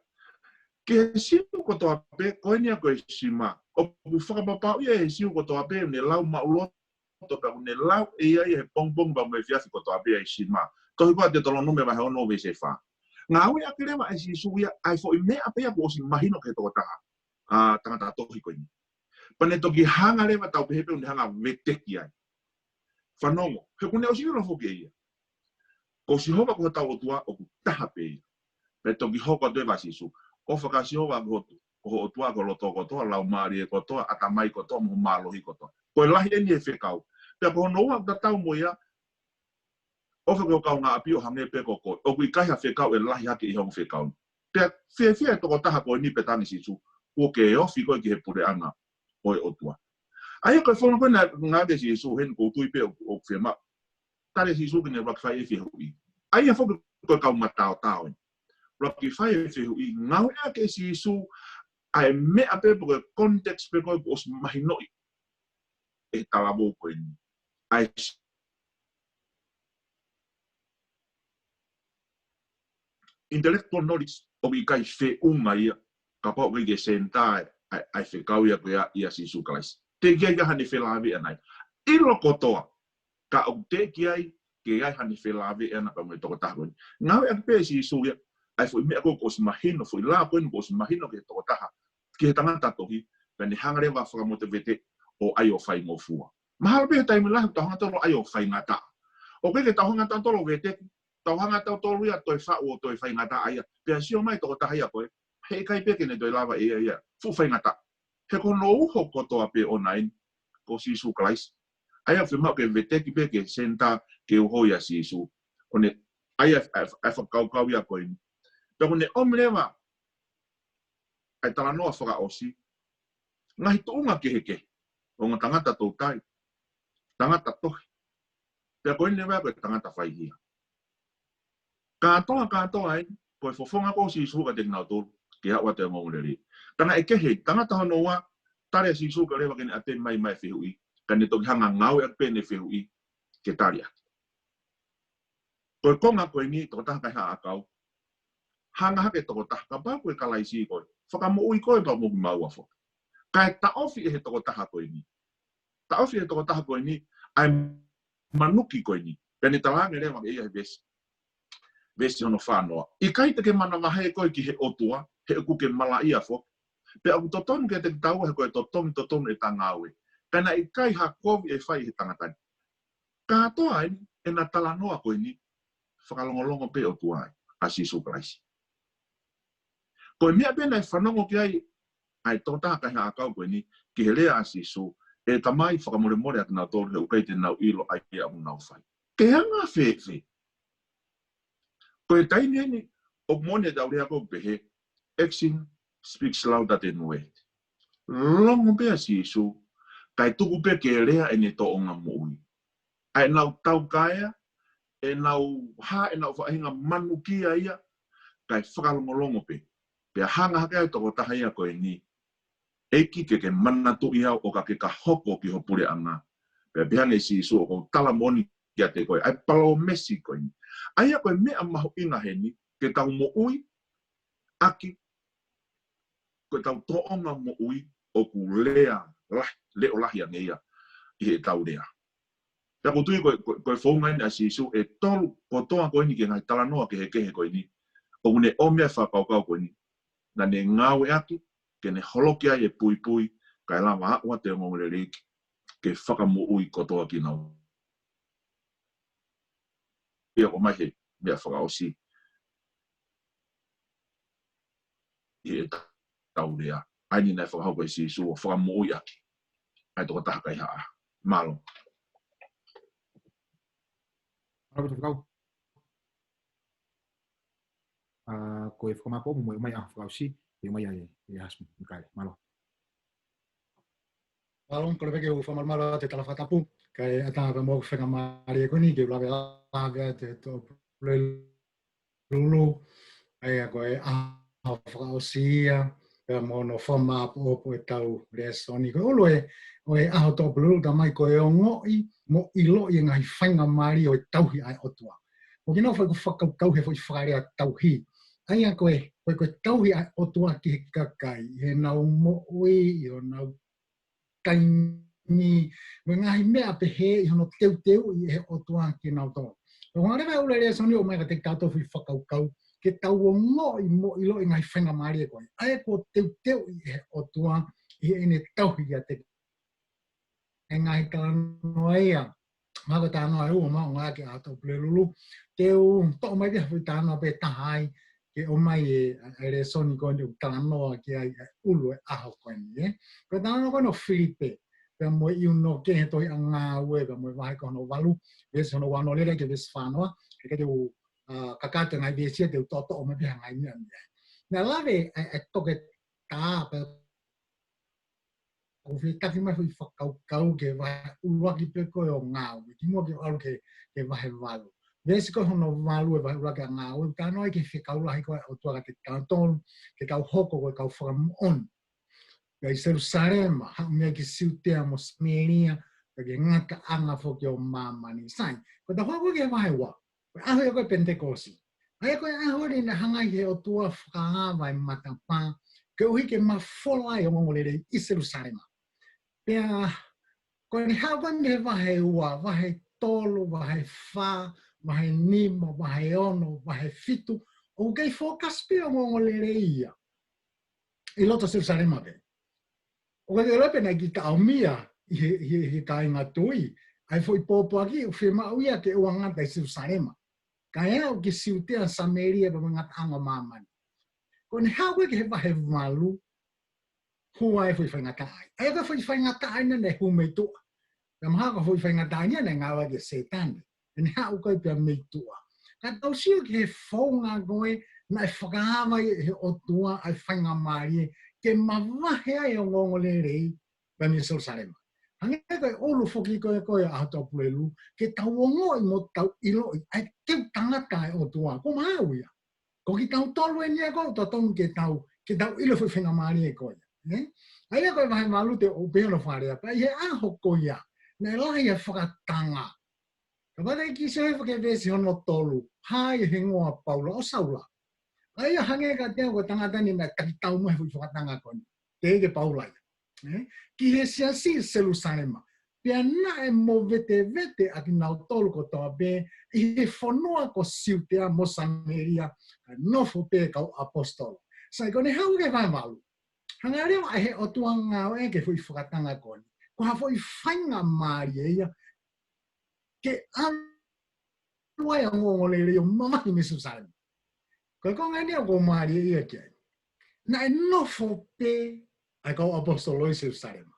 ki he Siu kotoa pē, ko eni ia ko e Sima. ʻOku fakapapauʻi ia ʻe he Siu kotoa pē, ne lau maʻuloto pea ʻoku ne lau ʻe ia ia he pongipongi pea mo e efiafi kotoa pē ʻa e Sima. Tohi ko ia Teutalōnome vahe ono veesi fā. Ngāueʻaki leva ʻe Sīsū ia, ʻa e foʻi meʻa pē ia kuo ʻosi mahino ki he tokotaha, ʻa, tangata tohi ko eni. Pea ne toki hanga leva tau pehē pē ʻoku ne hanga veteki ai. Fanongo, he ʻoku ne ʻosi ʻilo foki ʻe ia. Ko Sihova ko hotau ʻOtua ʻoku taha pē ia. Pea toki hoko atu ʻe Sīsū, ʻofa kia Sihova ko ho, ko ho ʻOtua ko ho loto kotoa, laumālie kotoa, ʻatamai kotoa, mo ho mālohi kotoa. Ko e lahi eni e fekau. Pea ko hono ua ʻoku tatau mo ia, ʻofa ki ho kaungāʻapi ʻo hangē pē ko koe. ʻOku ʻikai ha fekau ʻe lahi hake ʻi he ongo fekau ni. Pea fiefia e tokotaha ko eni pea tala ange ʻe Sīsū, kuo ke ofi koe ki he puleʻanga ʻo e ʻOtua. ʻA ia ko e founga ko ē naʻe ngāueʻaki ʻe Sīsū heni ʻoku ou tui pē ʻoku, ʻoku fiemaʻu. Tali ʻe Sīsū ke ne ʻuluaki fai e fehuʻi. ʻA ia foki ko e kau mataotao eni. ʻUluaki fai e fehuʻi, ngāueʻaki ʻe Sīsū ʻa e meʻa pē pe ko e context pē ko ē kuo ʻosi mahinoʻi ʻe he talavou ko eni. ʻA e intellectual knowledge ʻoku ʻikai feʻunga ia, kapau ʻoku ʻikai ke senitā ʻa e, ʻa e fekau ia ko ia ʻia Sīsū Kalaisi. Teʻeki ai ke ʻi ai hano felāveʻi ʻana ia. ʻIlo kotoa, ka ʻoku teʻeki ai ke ʻi ai hano felāveʻi ʻana pea mo e tokotaha ko eni. Ngāueʻaki pē ʻe Sīsū ia, ʻa e foʻi meʻa ko ē kuo ʻosi mahino, foʻi lao ko eni kuo ʻosi mahino ki he tokotaha, ki he tangata tohi, pea ne hanga leva fakamotivate ʻo ʻai ʻo faingofua. Mahalo pē he taimi lahi tau hanga tautolu ʻo ʻai ʻo faingataʻa. ʻOku ʻikai ke tau hanga tautolu ʻo veteki, tau hanga tautolu ia ʻo toe faʻu ʻo toe faingataʻa ia. Pea sio mai tokotaha ia ko ē, heʻikai pē ke ne toe lava ʻe ia ia fuʻu faingataʻa. He ko hono uho kotoa pē ʻoʻona eni, ko Sīsū Kalaisi. ʻA ia fiemaʻu ke veteki pē ke senitā ke uho ʻia Sīsū. ʻO ne, ʻa ia, ʻa e, ʻa e fakakaukau ia ko eni. Pea ko ʻene ʻomi leva ʻa e talanoa fakaʻosi, ngaahi tuʻunga kehekehe, ongo tangata toutai, tangata tohi, pea ko eni leva ko e tangata faihia. Kātoa, kātoa eni, ko e fofonga ko ē ʻo Sīsū kiate kinautolu, ke aʻu atu e ongoongolelei. Ka naʻe kehe, tangata hono ua, tali ʻa Sīsū kae ʻoua leva ke ne ʻatemu mai mai fehuʻi, ka ne toki hanga ngāueʻaki pē ʻene fehuʻi ke tali ʻaki. Ko e konga ko eni, tokotaha kaihaʻa ʻakau. Hanga hake tokotaha, kapau ko e Kalaisi koe, fakamoʻui koe pea mo kimaua foki. Kae taʻofi ʻe he tokotaha ko eni. Taʻofi ʻe he tokotaha ko eni ʻa e manuki ko eni. Pea ne tala ange leva ʻe ia he veesi, veesi hono fānoa, ʻikai te ke manavahē koe ki he ʻOtua, he ʻoku ke malaʻia foki. Pea ʻoku totonu kiate kitaua he ko e totongi totonu ʻeta ngāue. Ka naʻe ʻikai ha kovi ʻe fai ʻe he tangata ni. Kātoa eni, ʻena talanoa ko eni, fakalongolongo pē ʻOtua ʻa Sīsū Kalaisi. Ko e meʻa pē naʻe fanongo ki ai ʻa e tokotaha kaihaʻa ʻakau ko eni, ki he lea ʻa Sīsū, ʻe Tamai, fakamolemole ʻa kinautolu he ʻoku ʻikai te nau ʻilo ʻa ia ʻoku nau fai. Ke anga fēfē? Ko e taimi eni, ʻoku moʻoni ʻetau lea ko ē ʻoku pehē, action speaks louder than word. Longo pē ʻa Sīsū, kae tuku pē ke lea ʻene tōʻonga moʻui. ʻA ʻenau taukaea, ʻenau hā, ʻenau faʻahinga manukia ia, kae fakalongolongo pē. Pea hanga hake ai tokotaha ia ko eni, ʻEiki ke ke manatuʻi au ʻo ka ke ka hoko ki ho puleʻanga. Pea pehē ange ʻe Sīsū ʻoku ou tala moʻoni kiate koe, ʻa e palōmesi ko eni. ʻA ia ko e meʻa mahuʻinga heni, ke tau moʻui ʻaki, ko ʻetau tōʻonga moʻui ʻoku lea lahi, leʻo lahi ange ia ʻi heʻetau lea. Pea ʻoku ou tui ko e, ko e, ko e founga eni ʻa Sīsū ʻe tolu kotoa ko eni ki he ngaahi talanoa kehekehe ko eni. ʻOku ne ʻomi ʻa e fakakaukau ko eni. Naʻa ne ngāueʻaki, ke ne holoki ai e puipui, kae lava aʻu atu e ongoongolelei ke fakamoʻui kotoa kinautolu. Ia ko mai he meʻa fakaʻosi ʻi heʻetau lea. ʻA eni naʻe fakahoko ʻe Sīsū ʻo fakamoʻui ʻaki ʻa e tokotaha kaihaʻa. Mālō. Mālō, Faifekau. ko e fakamāʻopoʻopo mo e ʻomai ʻaho fakaʻosi, ʻe ʻomai ai ʻe Husband Mikaele. Mālō. Mālō, kole pē ke u fakamalumalu atu e tala fakatapu, kae ʻatā pē mo e faingamālie ko eni, ke u lave lave atu e toʻo pule lulu, ʻa ia ko e ʻaho fakaʻosi ia, pea mo hono fakamāʻopoʻopo ʻetau lēsoni. Ko e ʻulu ʻo e ʻaho toʻo pule lulu, talamai ko e ongoʻi mo ʻiloʻi e ngaahi faingamālie ʻo e tauhi ʻa e ʻOtua. Ko kinautolu foki ʻoku fakakaukau he foʻi fakalea tauhi. ʻA ia ko e, ko e, ko e tauhi ʻa e ʻOtua ki he kakai, ʻi heʻenau moʻui, ʻi honau taimi, mo e ngaahi meʻa pehē ʻi hono teuteuʻi ʻe he ʻOtua kinautolu. Ko e ʻuhinga leva e ʻulu e lēsoni ʻo ʻomai kiate kitautolu foʻi fakakaukau, ke tau ongoʻi mo ʻiloʻi e ngaahi faingamālie ko ē. ʻA ia kuo teuteuʻi ʻe he ʻOtua ʻi heʻene tauhi kiate e ngaahi talanoa ia. Mahalo ko e talanoa ʻe ua ʻoku maʻu ʻaki e ʻaho toʻo pule lulu. Te u toʻo mai pē ha foʻi talanoa pē taha ai, ke ʻomai e, e lēsoni ko eni ʻoku talanoa ki ai e ʻulu e ʻaho ko eni, ē. Ko e talanoa ko eni ʻo Filipe, pea mo e ʻiunoke he tohi ʻa Ngāue, pea mo e vahe ko hono valu, veesi hono ua noa lelei ki he veesi fā noa, he ʻikai te u, ʻa, kakato e ngaahi veesi ia, te u toʻotoʻo mai pē ha ngaahi meʻa mei ai. Naʻe lave e, e toketā, pea ʻoku fetaki mai foʻi fakakaukau ki he vahe ʻuluaki pē ko ē ʻo Ngāue, kimuʻa ke ʻalu ki he, ki he vahe valu. Veesi ko hono valu e vahe ʻuluaki ʻa Ngāue, talanoa ki he fekau lahi ko ē ʻa e ʻOtua kiate kitautolu, ke tau hoko ko e kau fakamoʻoni. Pea ʻi Selusalema, haʻu mei ai ki Siutea mo Samēlia, pea ki he ngataʻanga foki ʻo māmani. Sai, ko ʻetau hoko ki he vahe ua. Ko e ʻaho ia ko ē Penitekosi. ʻA ia ko e ʻaho ni naʻe hanga ai he ʻOtua ʻo fakaava e matapā, koeʻuhi ke mafola ai e ongoongolelei ʻi Selusalema. Pea, ko ʻene haʻu ko ē mei he vahe ua, vahe tolu, vahe fā, vahe nima, vahe ono, vahe fitu, ʻoku kei focus pē e ongoongolelei ia ʻi loto Selusalema pē. ʻOku ʻikai ke ʻilo pē naʻe kiʻi taʻomia ʻe he, ʻe he, ʻe he kāinga tui ʻa e foʻi pōpoaki ʻoku fiemaʻu ia ke ʻoua ngata ʻi Selusalema, kae aʻu ki Siutea, Samēlia, pea mo e ngataʻanga ʻo māmani. Ko ʻene haʻu ko ē ki he vahe valu, hū ai e foʻi faingataʻaʻia. ʻA ia ko e foʻi faingataʻaʻia naʻe hū mei tuʻa. Pea mahalo ko e foʻi faingataʻaʻia naʻe ngāueʻaki ʻe Sētane. ʻEne haʻu ko ē pē mei tuʻa. Ka tau sio ki he founga ko ē naʻe fakaava ai ʻe he ʻOtua ʻa e faingamālie ke mavahe ai e ongoongolelei pea mei Selusalema. Hangē ko e ʻulu foki ko ē ko ē ʻaho toʻo pule lulu, ke tau ongoʻi mo tau ʻiloʻi ʻa e teu tangata ʻa e ʻOtua. Ko maau ia. Ko kitautolu eni ia ʻoku totonu ke tau, ke tau ʻilo e foʻi faingamālie ko ia. Nē? ʻA ia ko e vahe valu te u pehē hono fakalea pē, ʻi he ʻaho ko ia, naʻe lahi e fakatanga. Kapau te ke sio hifo ki he veesi hono tolu, hā ai e hingoa ʻo Paula, ʻo Saula. ʻA ia hangē kiate au ko e tangata ni naʻe taki tau mai he foʻi fakatanga ko eni. Teʻeki ke Paula ia. Ē? Ki he siasi ʻi Selusalema. Pea naʻe movetevete ʻa kinautolu kotoa pē ʻi he fonua ko Siutea mo Samēlia, kae nofo pē kau ʻaposetolo. Sai, ko ʻene haʻu ki he vahe valu, hanga leva ʻe he ʻOtua ʻo ngāueʻaki e foʻi fakatanga ko eni ko ha foʻi faingamālie ia ke ʻalu ai e ongoongolelei ʻo mamahi mei Selusalema. Ko e konga eni ʻoku ou mālieʻia ki ai. Naʻe nofo pē ʻa e kau ʻaposetolo ʻi Selusalema.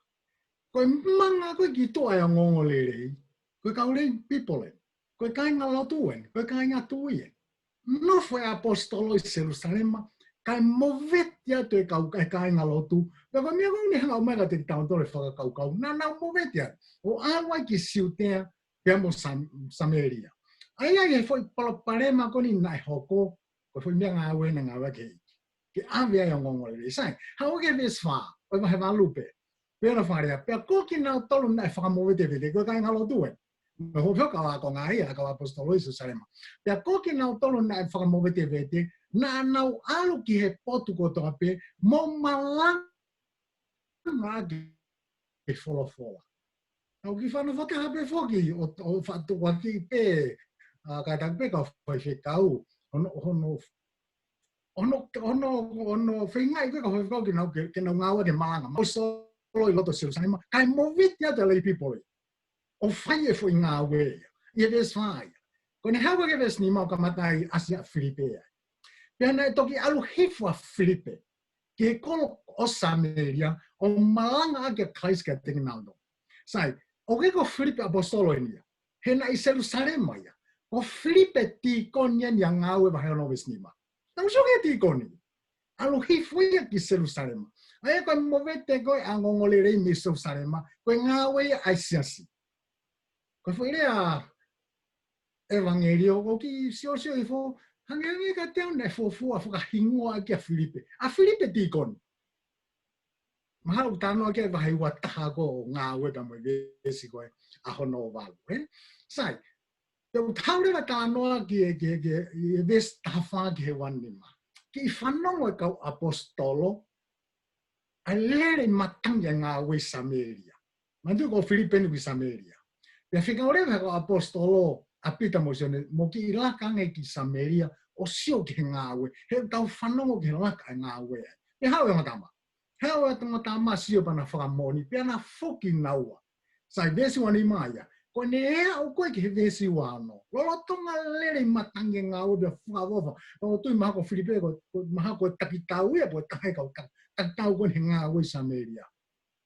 Ko e manga ko ē ki tuʻa e ongoongolelei, ko e kau lay people eni, ko e kāingalotu eni, ko e kāinga tui eni. Nofo e ʻaposetolo ʻi Selusalema, kae movete atu e kau, e kāingalotu. Pea ko e meʻa ko eni ʻoku ne hanga ʻo ʻomai kiate kitautolu e fakakaukau. Naʻa nau movete atu ʻo ʻalu ai ki Siutea, pea mo Sam-, Samēlia. ʻA ia ʻi he foʻi palopalema ko eni naʻe hoko, ko e foʻi meʻangāue naʻe ngāueʻaki ʻe he ʻEiki ke ʻave ai e ongoongolelei. Sai, haʻu ki he veesi fā ʻo e vahe valu pē. Pea ʻoku ne fakalea, pea ko kinautolu naʻe fakamovetevete, ko e kāingalotu ē. Mo e hopo kau ākonga ia, kau ʻaposetolo ʻi Selusalema. Pea ko kinautolu naʻe fakamovetevete, naʻa nau ʻalu ki he potu kotoa pē, mo malanga ʻaki e folofola. Naʻa ku kiʻi fanongo fakataha pē foki, ʻo, ʻo fakatuʻuaki pē, ʻa, kātaki pē kau faifekau, hono, hono, hono, hono, hono feingaʻi ko ē kau faifekau ke nau, ke, ke nau ngāueʻaki e malanga ʻaposetolo ʻi loto Selusalema, kae movete atu e lay people ia ʻo fai e foʻi ngāue ia. ʻI he veesi fā ia. Ko ʻene haʻu ki he veesi nima ʻoku kamata ai ʻa Filipe ai. Pea naʻe toki ʻalu hifo ʻa Filipe ki he kolo ʻo Samēlia ʻo malanga ʻaki ʻa Kalaisi kiate kinautolu. Sai, ʻoku ʻikai ko Filipe ʻaposetolo eni ia. He naʻe ʻi Selusalema ia. Ko Filipe tīkoni eni ʻa Ngāue vahe ono veesi nima. Tau sio ki he tīkoni. ʻAlu hifo ia ki Selusalema. ʻA ia ko e movete ko ē ʻa e ongoongolelei mei Selusalema, ko e ngāue ia ʻa e siasi. Ko e foʻi lea ʻevangeliō, ʻoku ou kiʻi siosio hifo, hangē hangē kiate au naʻe fuofua fakahingoa ʻaki ʻa Filipe. ʻA Filipe tīkoni. Mahalo ʻoku talanoa ki ai e vahe ua taha ko ē ʻo Ngāue pea mo e veesi ko ē ʻa hono valu, ē? Sai, te u tau leva talanoa ki he, ki he, ki he, ki he veesi taha fā ki he ua nima. Kiʻi fanongo e kau ʻaposetolo, ʻa e lele ʻi matangi ʻa e ngāue ʻi Samēlia. Manatuʻi ko Filipe eni ʻoku ʻi Samēlia. Pea fekau leva he kau ʻaposetolo ʻa Pita mo Sione, mo kiʻi laka ange ki Samēlia, ʻo sio ki he ngāue. He ʻoku tau fanongo ki he laka e ngāue ai. Pea haʻu e ongo tama. Haʻu e ongo tama sio pea na fakamoʻoni, pea na foki naua. Sai, veesi ua nima ia. Ko ʻene aʻu ko ē ki he veesi ua ono. Lolotonga lele ʻi matangi e ngāue pea fakaʻofoʻofa. Pea ʻoku ou tui mahalo ko Filipe, ko, ko mahalo ko e takitau ia, ko e taha e kau ta-, takitau ko ē he ngāue ʻi Samēlia.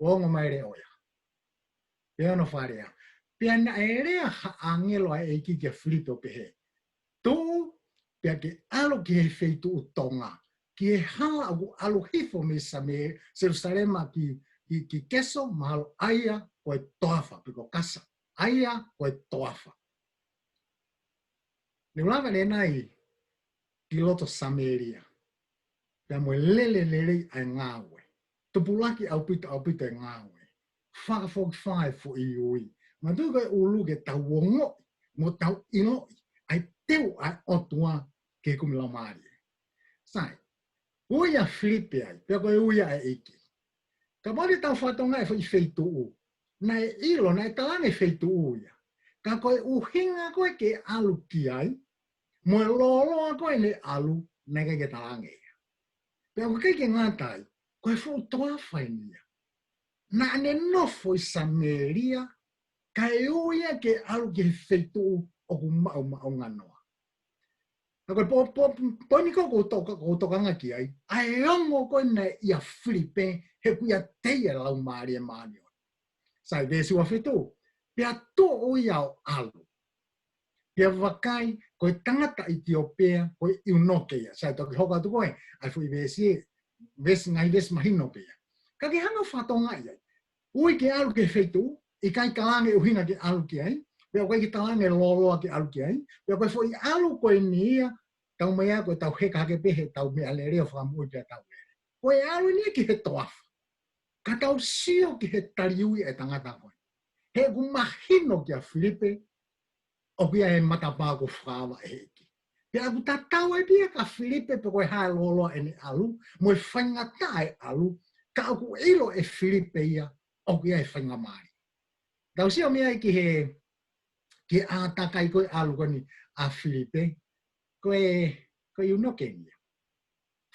ʻO ongo mai e leʻo ia. Pea ʻoku ne fakalea. Pea naʻe lea ha ʻāngelo ʻa e ʻEiki kia Filipe ʻo pehē, Tuʻu, pea ke ʻalu ki he feituʻu tonga, ki he hala ʻoku ʻalu hifo mei Same-, Selusalema ki, ki, ki Keso, mahalo ʻa ia ko e toafa, pe ko Kasa, ʻa ia ko e toafa. Ne u lave ʻanenai ki loto Samēlia. Pea mo e lele lelei ʻa e ngāue. Tupulaki ʻaupito ʻaupito e ngāue. Fakafokifā e foʻi ui. Manatuʻi ko e ʻulu ke tau ongoʻi, mo tau ʻiloʻi ʻa e teu ʻa e ʻOtua ki he kumi laumālie. Sai, ui ʻa Filipe ai, pea ko e ui ʻa e ʻEiki. Kapau te tau fakatokangaʻi e foʻi feituʻu, naʻe ʻilo, naʻe talaange feituʻu ia. Ka ko e ʻuhinga ko ē ke ʻalu ki ai, mo e lōloa ko ē ʻene ʻalu, naʻe ʻikai ke talaange ia. Pea ʻoku ʻikai ke ngata ai, ko e fuʻu toafa eni ia. Naʻa ne nofo ʻi Samēlia, kae ui ia ke ʻalu ki he feituʻu ʻoku maʻumaʻunga noa. Ka ko e po-, po-, poini ko ē ʻoku ou toka-, ʻoku ou tokanga ki ai, ʻa e ongo ko ē naʻe ʻia Filipe, he ʻoku ʻiate ia e Laumālie Māʻoniʻoni. Sai, veesi ua fitu, pea tuʻu ia ʻo ʻalu. Pea vakai, ko e tangata ʻItiopea, ko e ʻiunoke ia. Sai, toki hoko atu ko ē, ʻa e foʻi veesi, veesi ngaahi veesi mahino pē ia. Ka ke hanga ʻo fakatokangaʻi ai. Ui ke ʻalu ki he feituʻu, ʻikai talaange ʻuhinga ke ʻalu ki ai, pea ʻoku ʻikai ke talaange lōloa ke ʻalu ki ai, pea ko e foʻi ʻalu ko eni ia, tau mai ʻa ko e tau heka hake pē he tau meʻalele ʻo fakamoʻui pea tau lele. Ko e ʻalu eni ia ki he toafa. Ka tau sio ki he tali ui e tangata ko ē. He ʻoku mahino kia Filipe, ʻoku ʻi ai e matapā kuo fakaava ʻe he ʻEiki. Pea ʻoku tatau ai pē ia kia Filipe pe ko e hā e lōloa ʻene ʻalu, mo e faingataʻa e ʻalu, ka ʻoku ʻilo ʻe Filipe ia, ʻoku ʻi ai e faingamālie. Tau sio mei ai ki he, ki he ʻātakai ko ē ʻalu ko eni ʻa Filipe, ko e, ko e ʻiunoke eni ia.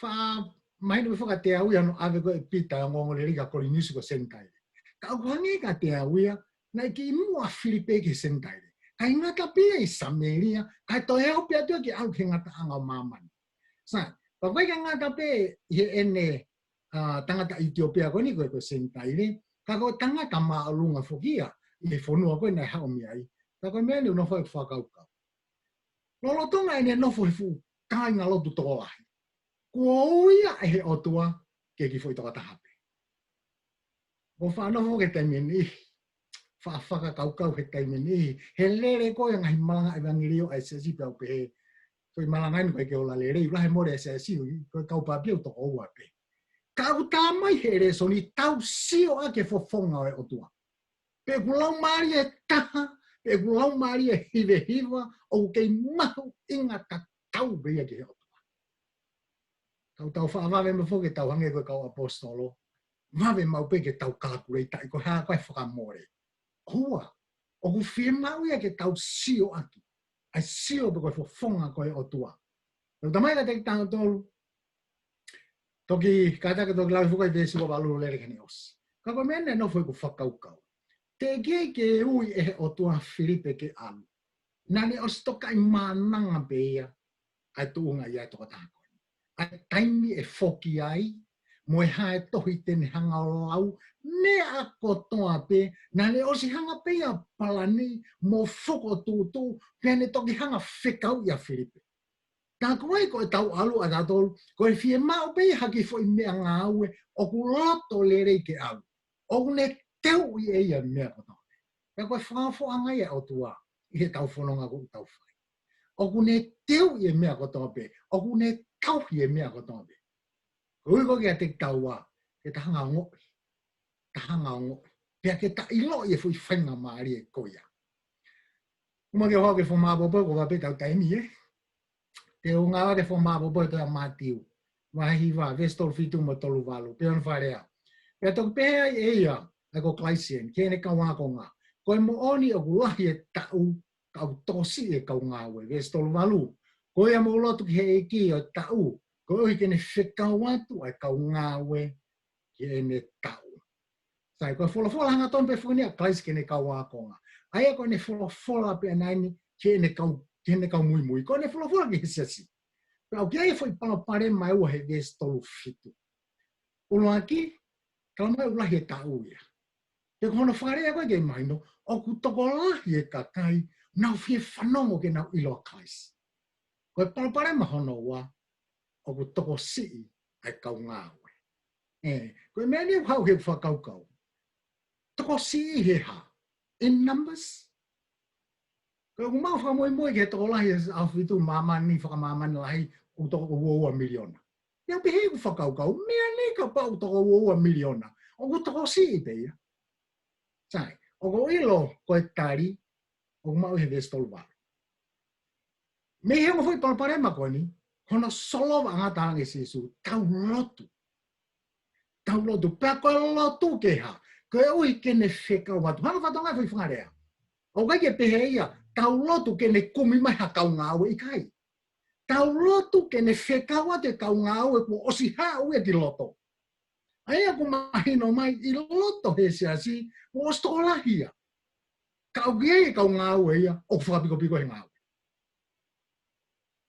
Faʻa mahino pē foki kiate au ia hono ʻave ko ē ʻe Pita e ongoongolelei kia Koliniusi ko e Senitaile. Ka ʻoku hangē kiate au ia, naʻe kimuʻa ʻa Filipe ki he Senitaile. Kae ngata pē ia ʻi Samēlia, kae toe aʻu pē atu ia ke ʻalu ki he ngataʻanga ʻo māmani. Sai, pea ʻoku ʻikai ke ngata pē ʻi heʻene, ʻa, tangata ʻItiopea ko eni ko e, ko e Senitaile, ka ko e tangata māʻolunga foki ia, ʻi he fonua ko ē naʻe haʻu mei ai. Ka ko e meʻa eni ʻoku ou nofo ʻo fakakaukau. Lolotonga ʻene nofo he fuʻu kāingalotu tokolahi. Kuo ui ia ʻe he ʻOtua ke kiʻi foʻi tokotaha pē. ʻO faʻa nofo ki he taimi ʻe niʻihi. Faʻa fakakaukau he taimi ʻe niʻihi. He lele ko ē ngaahi malanga ʻevangeliō ʻa e siasi pea u pehē. Ko e malanga eni ko e ke ola lelei, ula he mole e siasi, ko e kau pāpia ʻoku toko ua pē. Ka ʻoku tā mai he lēsoni tau sio ʻa e fofonga ʻo e ʻOtua. Pe ʻoku laumālie taha, pe ʻoku laumālie hivehiva, ʻoku kei mahuʻinga tatau pē ia ki he ʻOtua. Tau tau faʻa vave maʻu foki ke tau hangē ko e kau ʻaposetolo. Vave maʻu pē ke tau kalakuleitaʻi ko e hā ko ē fakamole. ʻOua, ʻoku fiemaʻu ia ke tau sio ʻaki. ʻA e sio pē ko e fofonga ko e ʻOtua. Tau tamai ka te ki tautolu. Toki, kātaki toki lau foki e veesi ua valu lele ki heʻene ʻosi. Ka ko e meʻa naʻe nofo ʻeku fakakaukau. Teʻeki ai ke ui ʻe he ʻOtua ʻa Filipe ke ʻalu. Naʻa ne ʻosi tokaʻi mānanga pē ia, ʻa e tuʻunga ia ʻa e tokotaha ko eni. ʻA e taimi ʻe foki ai, mo e hā e tohi te ne hanga ʻo lau, meʻa kotoa pē, naʻa ne ʻosi hanga pē ia ʻo palani, mo fokotuʻutuʻu, pea ne toki hanga ʻo fekauʻi ʻa Filipe. Tā ko ē ko ʻetau ʻalu ʻatautolu, ko e fiemaʻu pē ia ha kiʻi foʻi meʻangāue ʻoku loto lelei ke ʻalu. ʻOku ne teuʻi ʻe ia e meʻa kotoa pē. Pea ko e fakafofonga ia ʻa e ʻOtua ʻi heʻetau fononga ʻoku tau fai. ʻOku ne teuʻi e meʻa kotoa pē. ʻOku ne tauhi e meʻa kotoa pē. Ko e ui ko ē kiate kitaua, ke ta hanga ʻo ongoʻi. Ta hanga ʻo ongoʻi. Pea ke ta ʻiloʻi e foʻi faingamālie ko ia. Uma ke hoko e foʻi maʻu pōpō, ko e vakai pē ʻetau taimi, ē? Te u ngāueʻaki e foʻi maʻu pōpō ʻi he tohi ʻa Mātiu, vahe hiva, veesi tolu fitu mo e tolu valu, pea ʻoku ne fakalea: Pea toki pehē ai ʻe ia, ʻa ia ko Kalaisi eni, ki heʻene kau ākonga: Ko e moʻoni ʻoku lahi e taʻu, ka ʻoku tokosiʻi e kau ngāue. Veesi tolu valu: Ko ia mou lotu ki he ʻEiki ʻo e taʻu, koeʻuhi ke ne fekau atu ʻa e kau ngāue ki heʻene taʻu. Sai, ko e folofola hangatonu pē foki eni ʻa Kalaisi ki heʻene kau ākonga. ʻA ia ko ʻene folofola pē ʻanai eni ki heʻene kau, ki heʻene kau muimui. Ko ʻene folofola ki he siasi. Pea ʻoku ʻi ai e foʻi palopalema ʻe ua he veesi tolu fitu. ʻUluaki, tala mai ʻoku lahi e taʻu ia. Pea ko hono fakalea ko ē ke mahino, ʻoku tokolahi e kakai ʻoku nau fie fanongo ke nau ʻilo ʻa Kalaisi. Ko e palopalema hono ua, ʻoku tokosiʻi ʻa e kau ngāue. Ē, ko e meʻa ni ʻoku haʻu he fakakaukau. Tokosiʻi he hā? In numbers? Ko ʻeku maʻu fakamuimui ki he tokolahi ʻa e ʻAhofitu, māmani, fakamāmani lahi, ʻoku toko uaua miliona. Ia pehē ʻeku fakakaukau, meʻa ni kapau ʻoku toko uaua miliona, ʻoku tokosiʻi pē ia. Sai, ʻoku ou ʻilo ko e tali ʻoku maʻu he veesi tolu valu. Mei he ongo foʻi palopalema ko eni, hono solova ʻa e ngataʻanga ʻa Sīsū, tau lotu. Tau lotu, pea ko e lotu ke hā? Koeʻuhi ke ne fekau atu. Hanga fatonga foʻi fakalea. ʻOku ʻikai ke pehē ia, tau lotu ke ne kumi mai ha kau ngāue, ʻikai. Tau lotu ke ne fekau atu e kau ngāue kuo ʻosi haʻu ia ki loto. ʻA ia ʻoku mahino mai ʻi loto he siasi, kuo ʻosi tokolahi ia. Ka ʻoku ʻi ai e kau ngāue ia, ʻoku fakapikopiko he ngāue.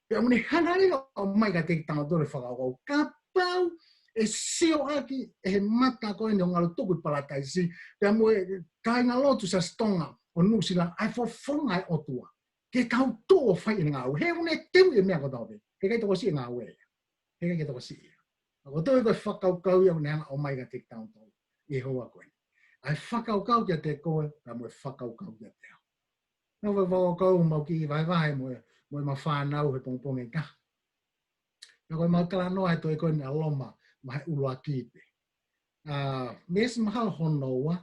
Pea ʻoku ne hanga leva ʻo ʻomai kiate kitautolu e fakakaukau. Kapau ʻe sioʻaki ʻe he mata ko eni ʻo e ngalo tuku ʻi Palataisi, pea mo e kāingalotu Siasi Tonga ʻo Nuʻusila, ʻa e fofonga ʻo e ʻOtua, ke tau tuʻu ʻo fai ʻene ngāue. He ʻoku ne teuʻi e meʻa kotoa pē. He ʻikai tokosiʻi e ngāue ia. He ʻikai ke tokosiʻi ia. ʻA ia ko e toe ko e fakakaukau ia ʻoku ne hanga ʻo ʻomai kiate kitautolu ʻi he houa ko eni. ʻA e fakakaukau kiate koe, pea mo e fakakaukau kiate au. Naʻa mau fakakaukau, mau kiʻi vahevahe mo e, mo ʻemau fānau he pongipongi ʻe taha. Naʻa ko ʻemau talanoa he tohi ko eni ʻa Loma, vahe ʻuluaki pē. ʻA, veesi mahalo hono ua,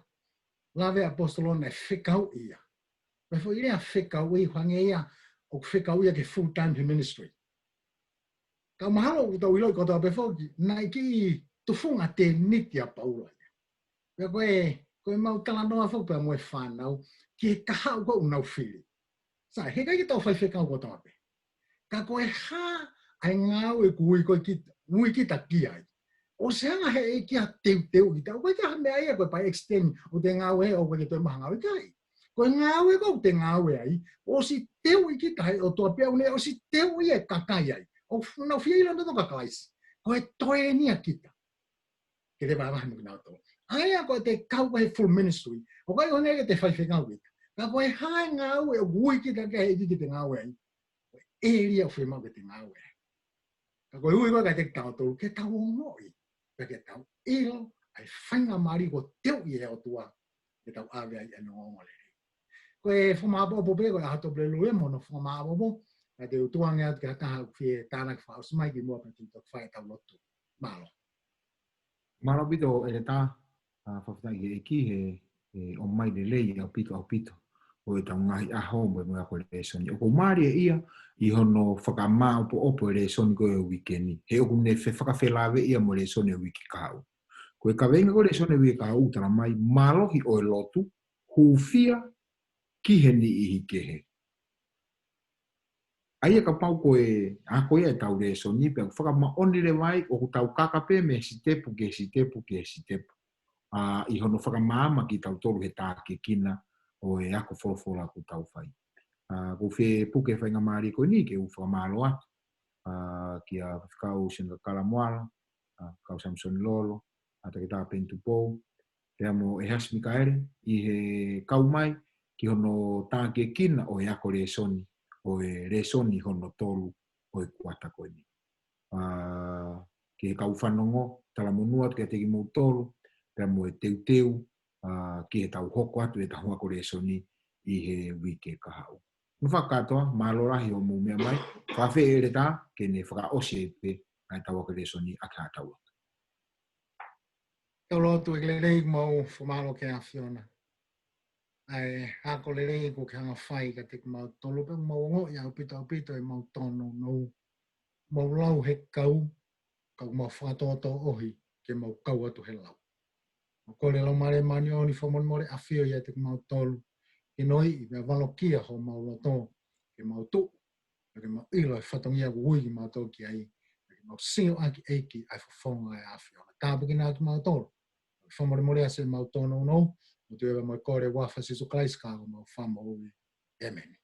lave ʻa e ʻaposetolo naʻe fekauʻi ia. Ko e foʻi lea fekauʻi, hangē ia ʻoku fekauʻi ia ke full time he ministry. Ka mahalo ʻoku tau ʻiloʻi kotoa pē foki, naʻe kiʻi tufunga tēniti ʻa Paula ia. Pea ko e, ko ʻemau talanoa foki pea mo e fānau, ki he kahaʻu ko ē ʻoku nau fili. Sai, he ʻikai ke tau faifekau kotoa pē. Ka ko e hā ʻa e ngāue ʻoku ui ko ē kita, ui kita ki ai? ʻOsi hanga he ʻEiki ʻo teuteu kita. ʻOku ʻikai ke ʻi ai ha meʻa ia ko ē by accident ʻoku te ngāue ai ʻoku ʻikai ke toe maʻu ha ngāue, ʻikai. Ko e ngāue ʻoku te ngāue ai, ʻosi teuʻi kita he ʻOtua pea ʻoku ne ʻosi teuʻi e kakai ai. ʻOku nau fie ʻilo nautolu kia Kalaisi. Ko e toe eni ʻa kita. Ke te vahevahe mo kinautolu. ʻA ia ko e te kau ko ē he full ministry, ʻoku ʻikai ko e ngāue ke te faifekau kita. Ka ko e hā e ngāue ʻoku ui kita ki ai he ʻEiki ke te ngāue ai? Ko e ʻēlia ʻoku fiemaʻu ke te ngāue ai. Ka ko e ui ko ē kiate kitautolu, ke tau ongoʻi, pea ke tau ʻilo ʻa e faingamālie kuo teuʻi ʻe he ʻOtua ke tau ʻave ai ʻene ongoongolelei. Ko e fakamāʻopoʻopo pē, ko e ʻaho Tupulelulu ia mo hono fakamāʻopoʻopo, ka te u tuku ange atu ki ha taha ʻoku fie tānaki fakaʻosi mai kimuʻa pea te u toki fai ʻetau lotu. Mālō. Mālō ʻaupito ʻEletā, ʻa, fakafetaʻi ki he ʻEiki he, he ʻomai lelei ʻaupito, ʻaupito ʻo ʻetau ngaahi ʻaho mo e, mo e ako lēsoni. ʻOku mālie ia ʻi hono fakamāʻopoʻopo e lēsoni ko ē ʻo e uike ni. He ʻoku ne fefakafelaveʻi ia mo e lēsoni ʻo e uike kahaʻu. Ko e kaveinga ko ē lēsoni ʻo e uike kahaʻu, tala mai, mālohi ʻo e lotu, hūfia ki he niʻihi kehe. ʻA ia kapau ko e ako ia ʻetau lēsoni, pea ʻoku fakamaʻoni leva ai ʻoku tau kaka pē mei he sitepu ki he sitepu ki he sitepu. ʻA, ʻi hono fakamaama kitautolu he tākiekina ʻo e ako folofola ʻoku tau fai. ʻA, ʻoku ou fie puke e faingamālie ko eni ke u fakamālō atu, ʻa, kia Faifekau Sione Kakala Moala, ʻa, Kau Samisoni Lolo, ʻa, Takitaha Peni Tupou, pea mo ʻEhasi Mikaele ʻi he kau mai ki hono tākiekina ʻo e ako lēsoni, ʻo e lēsoni hono tolu ʻo e kuata ko eni. ʻA, ki he kau fanongo, talamonū atu kiate kimoutolu, pea mo e teuteu, ʻa, ki heʻetau hoko atu ʻetau ako lēsoni ʻi he uike kahaʻu. Naʻa fakakātoa, mālō lahi hoʻomou meʻa mai, fakafeʻiloaki ke ne fakaʻosi pē ʻetau ako lēsoni ʻaki haʻatau ako. Kau lotu. ʻEiki lelei, ʻoku mau fakamālō ki he ʻAfiona. ʻA e ako lelei kuo ke hanga fai kiate kimautolu pea mau ongoʻi ʻaupito ʻaupito ʻemau tōnounou. Mau lau he kau, ka ʻoku mau fakatōtōʻohi ke mau kau atu he lau. Mau kole Laumālie Māʻoniʻoni fakamolemole ʻafio ʻiate kimautolu, ke noiʻi, pea valokia homau loto, ke mau tuʻu, pea ke mau ʻilo e fatongia ʻoku ui kimautolu ki ai, pea ke mau sio ʻaki ʻEiki ʻa e fofonga ʻo e ʻAfiona. Tāpuekina kimautolu, fakamolemoleʻi ʻemau tōnounou, ʻoku mau kole ʻi he huafa ʻo Sīsū Kalaisi ko homau Fakamoʻui. ʻĒmeni.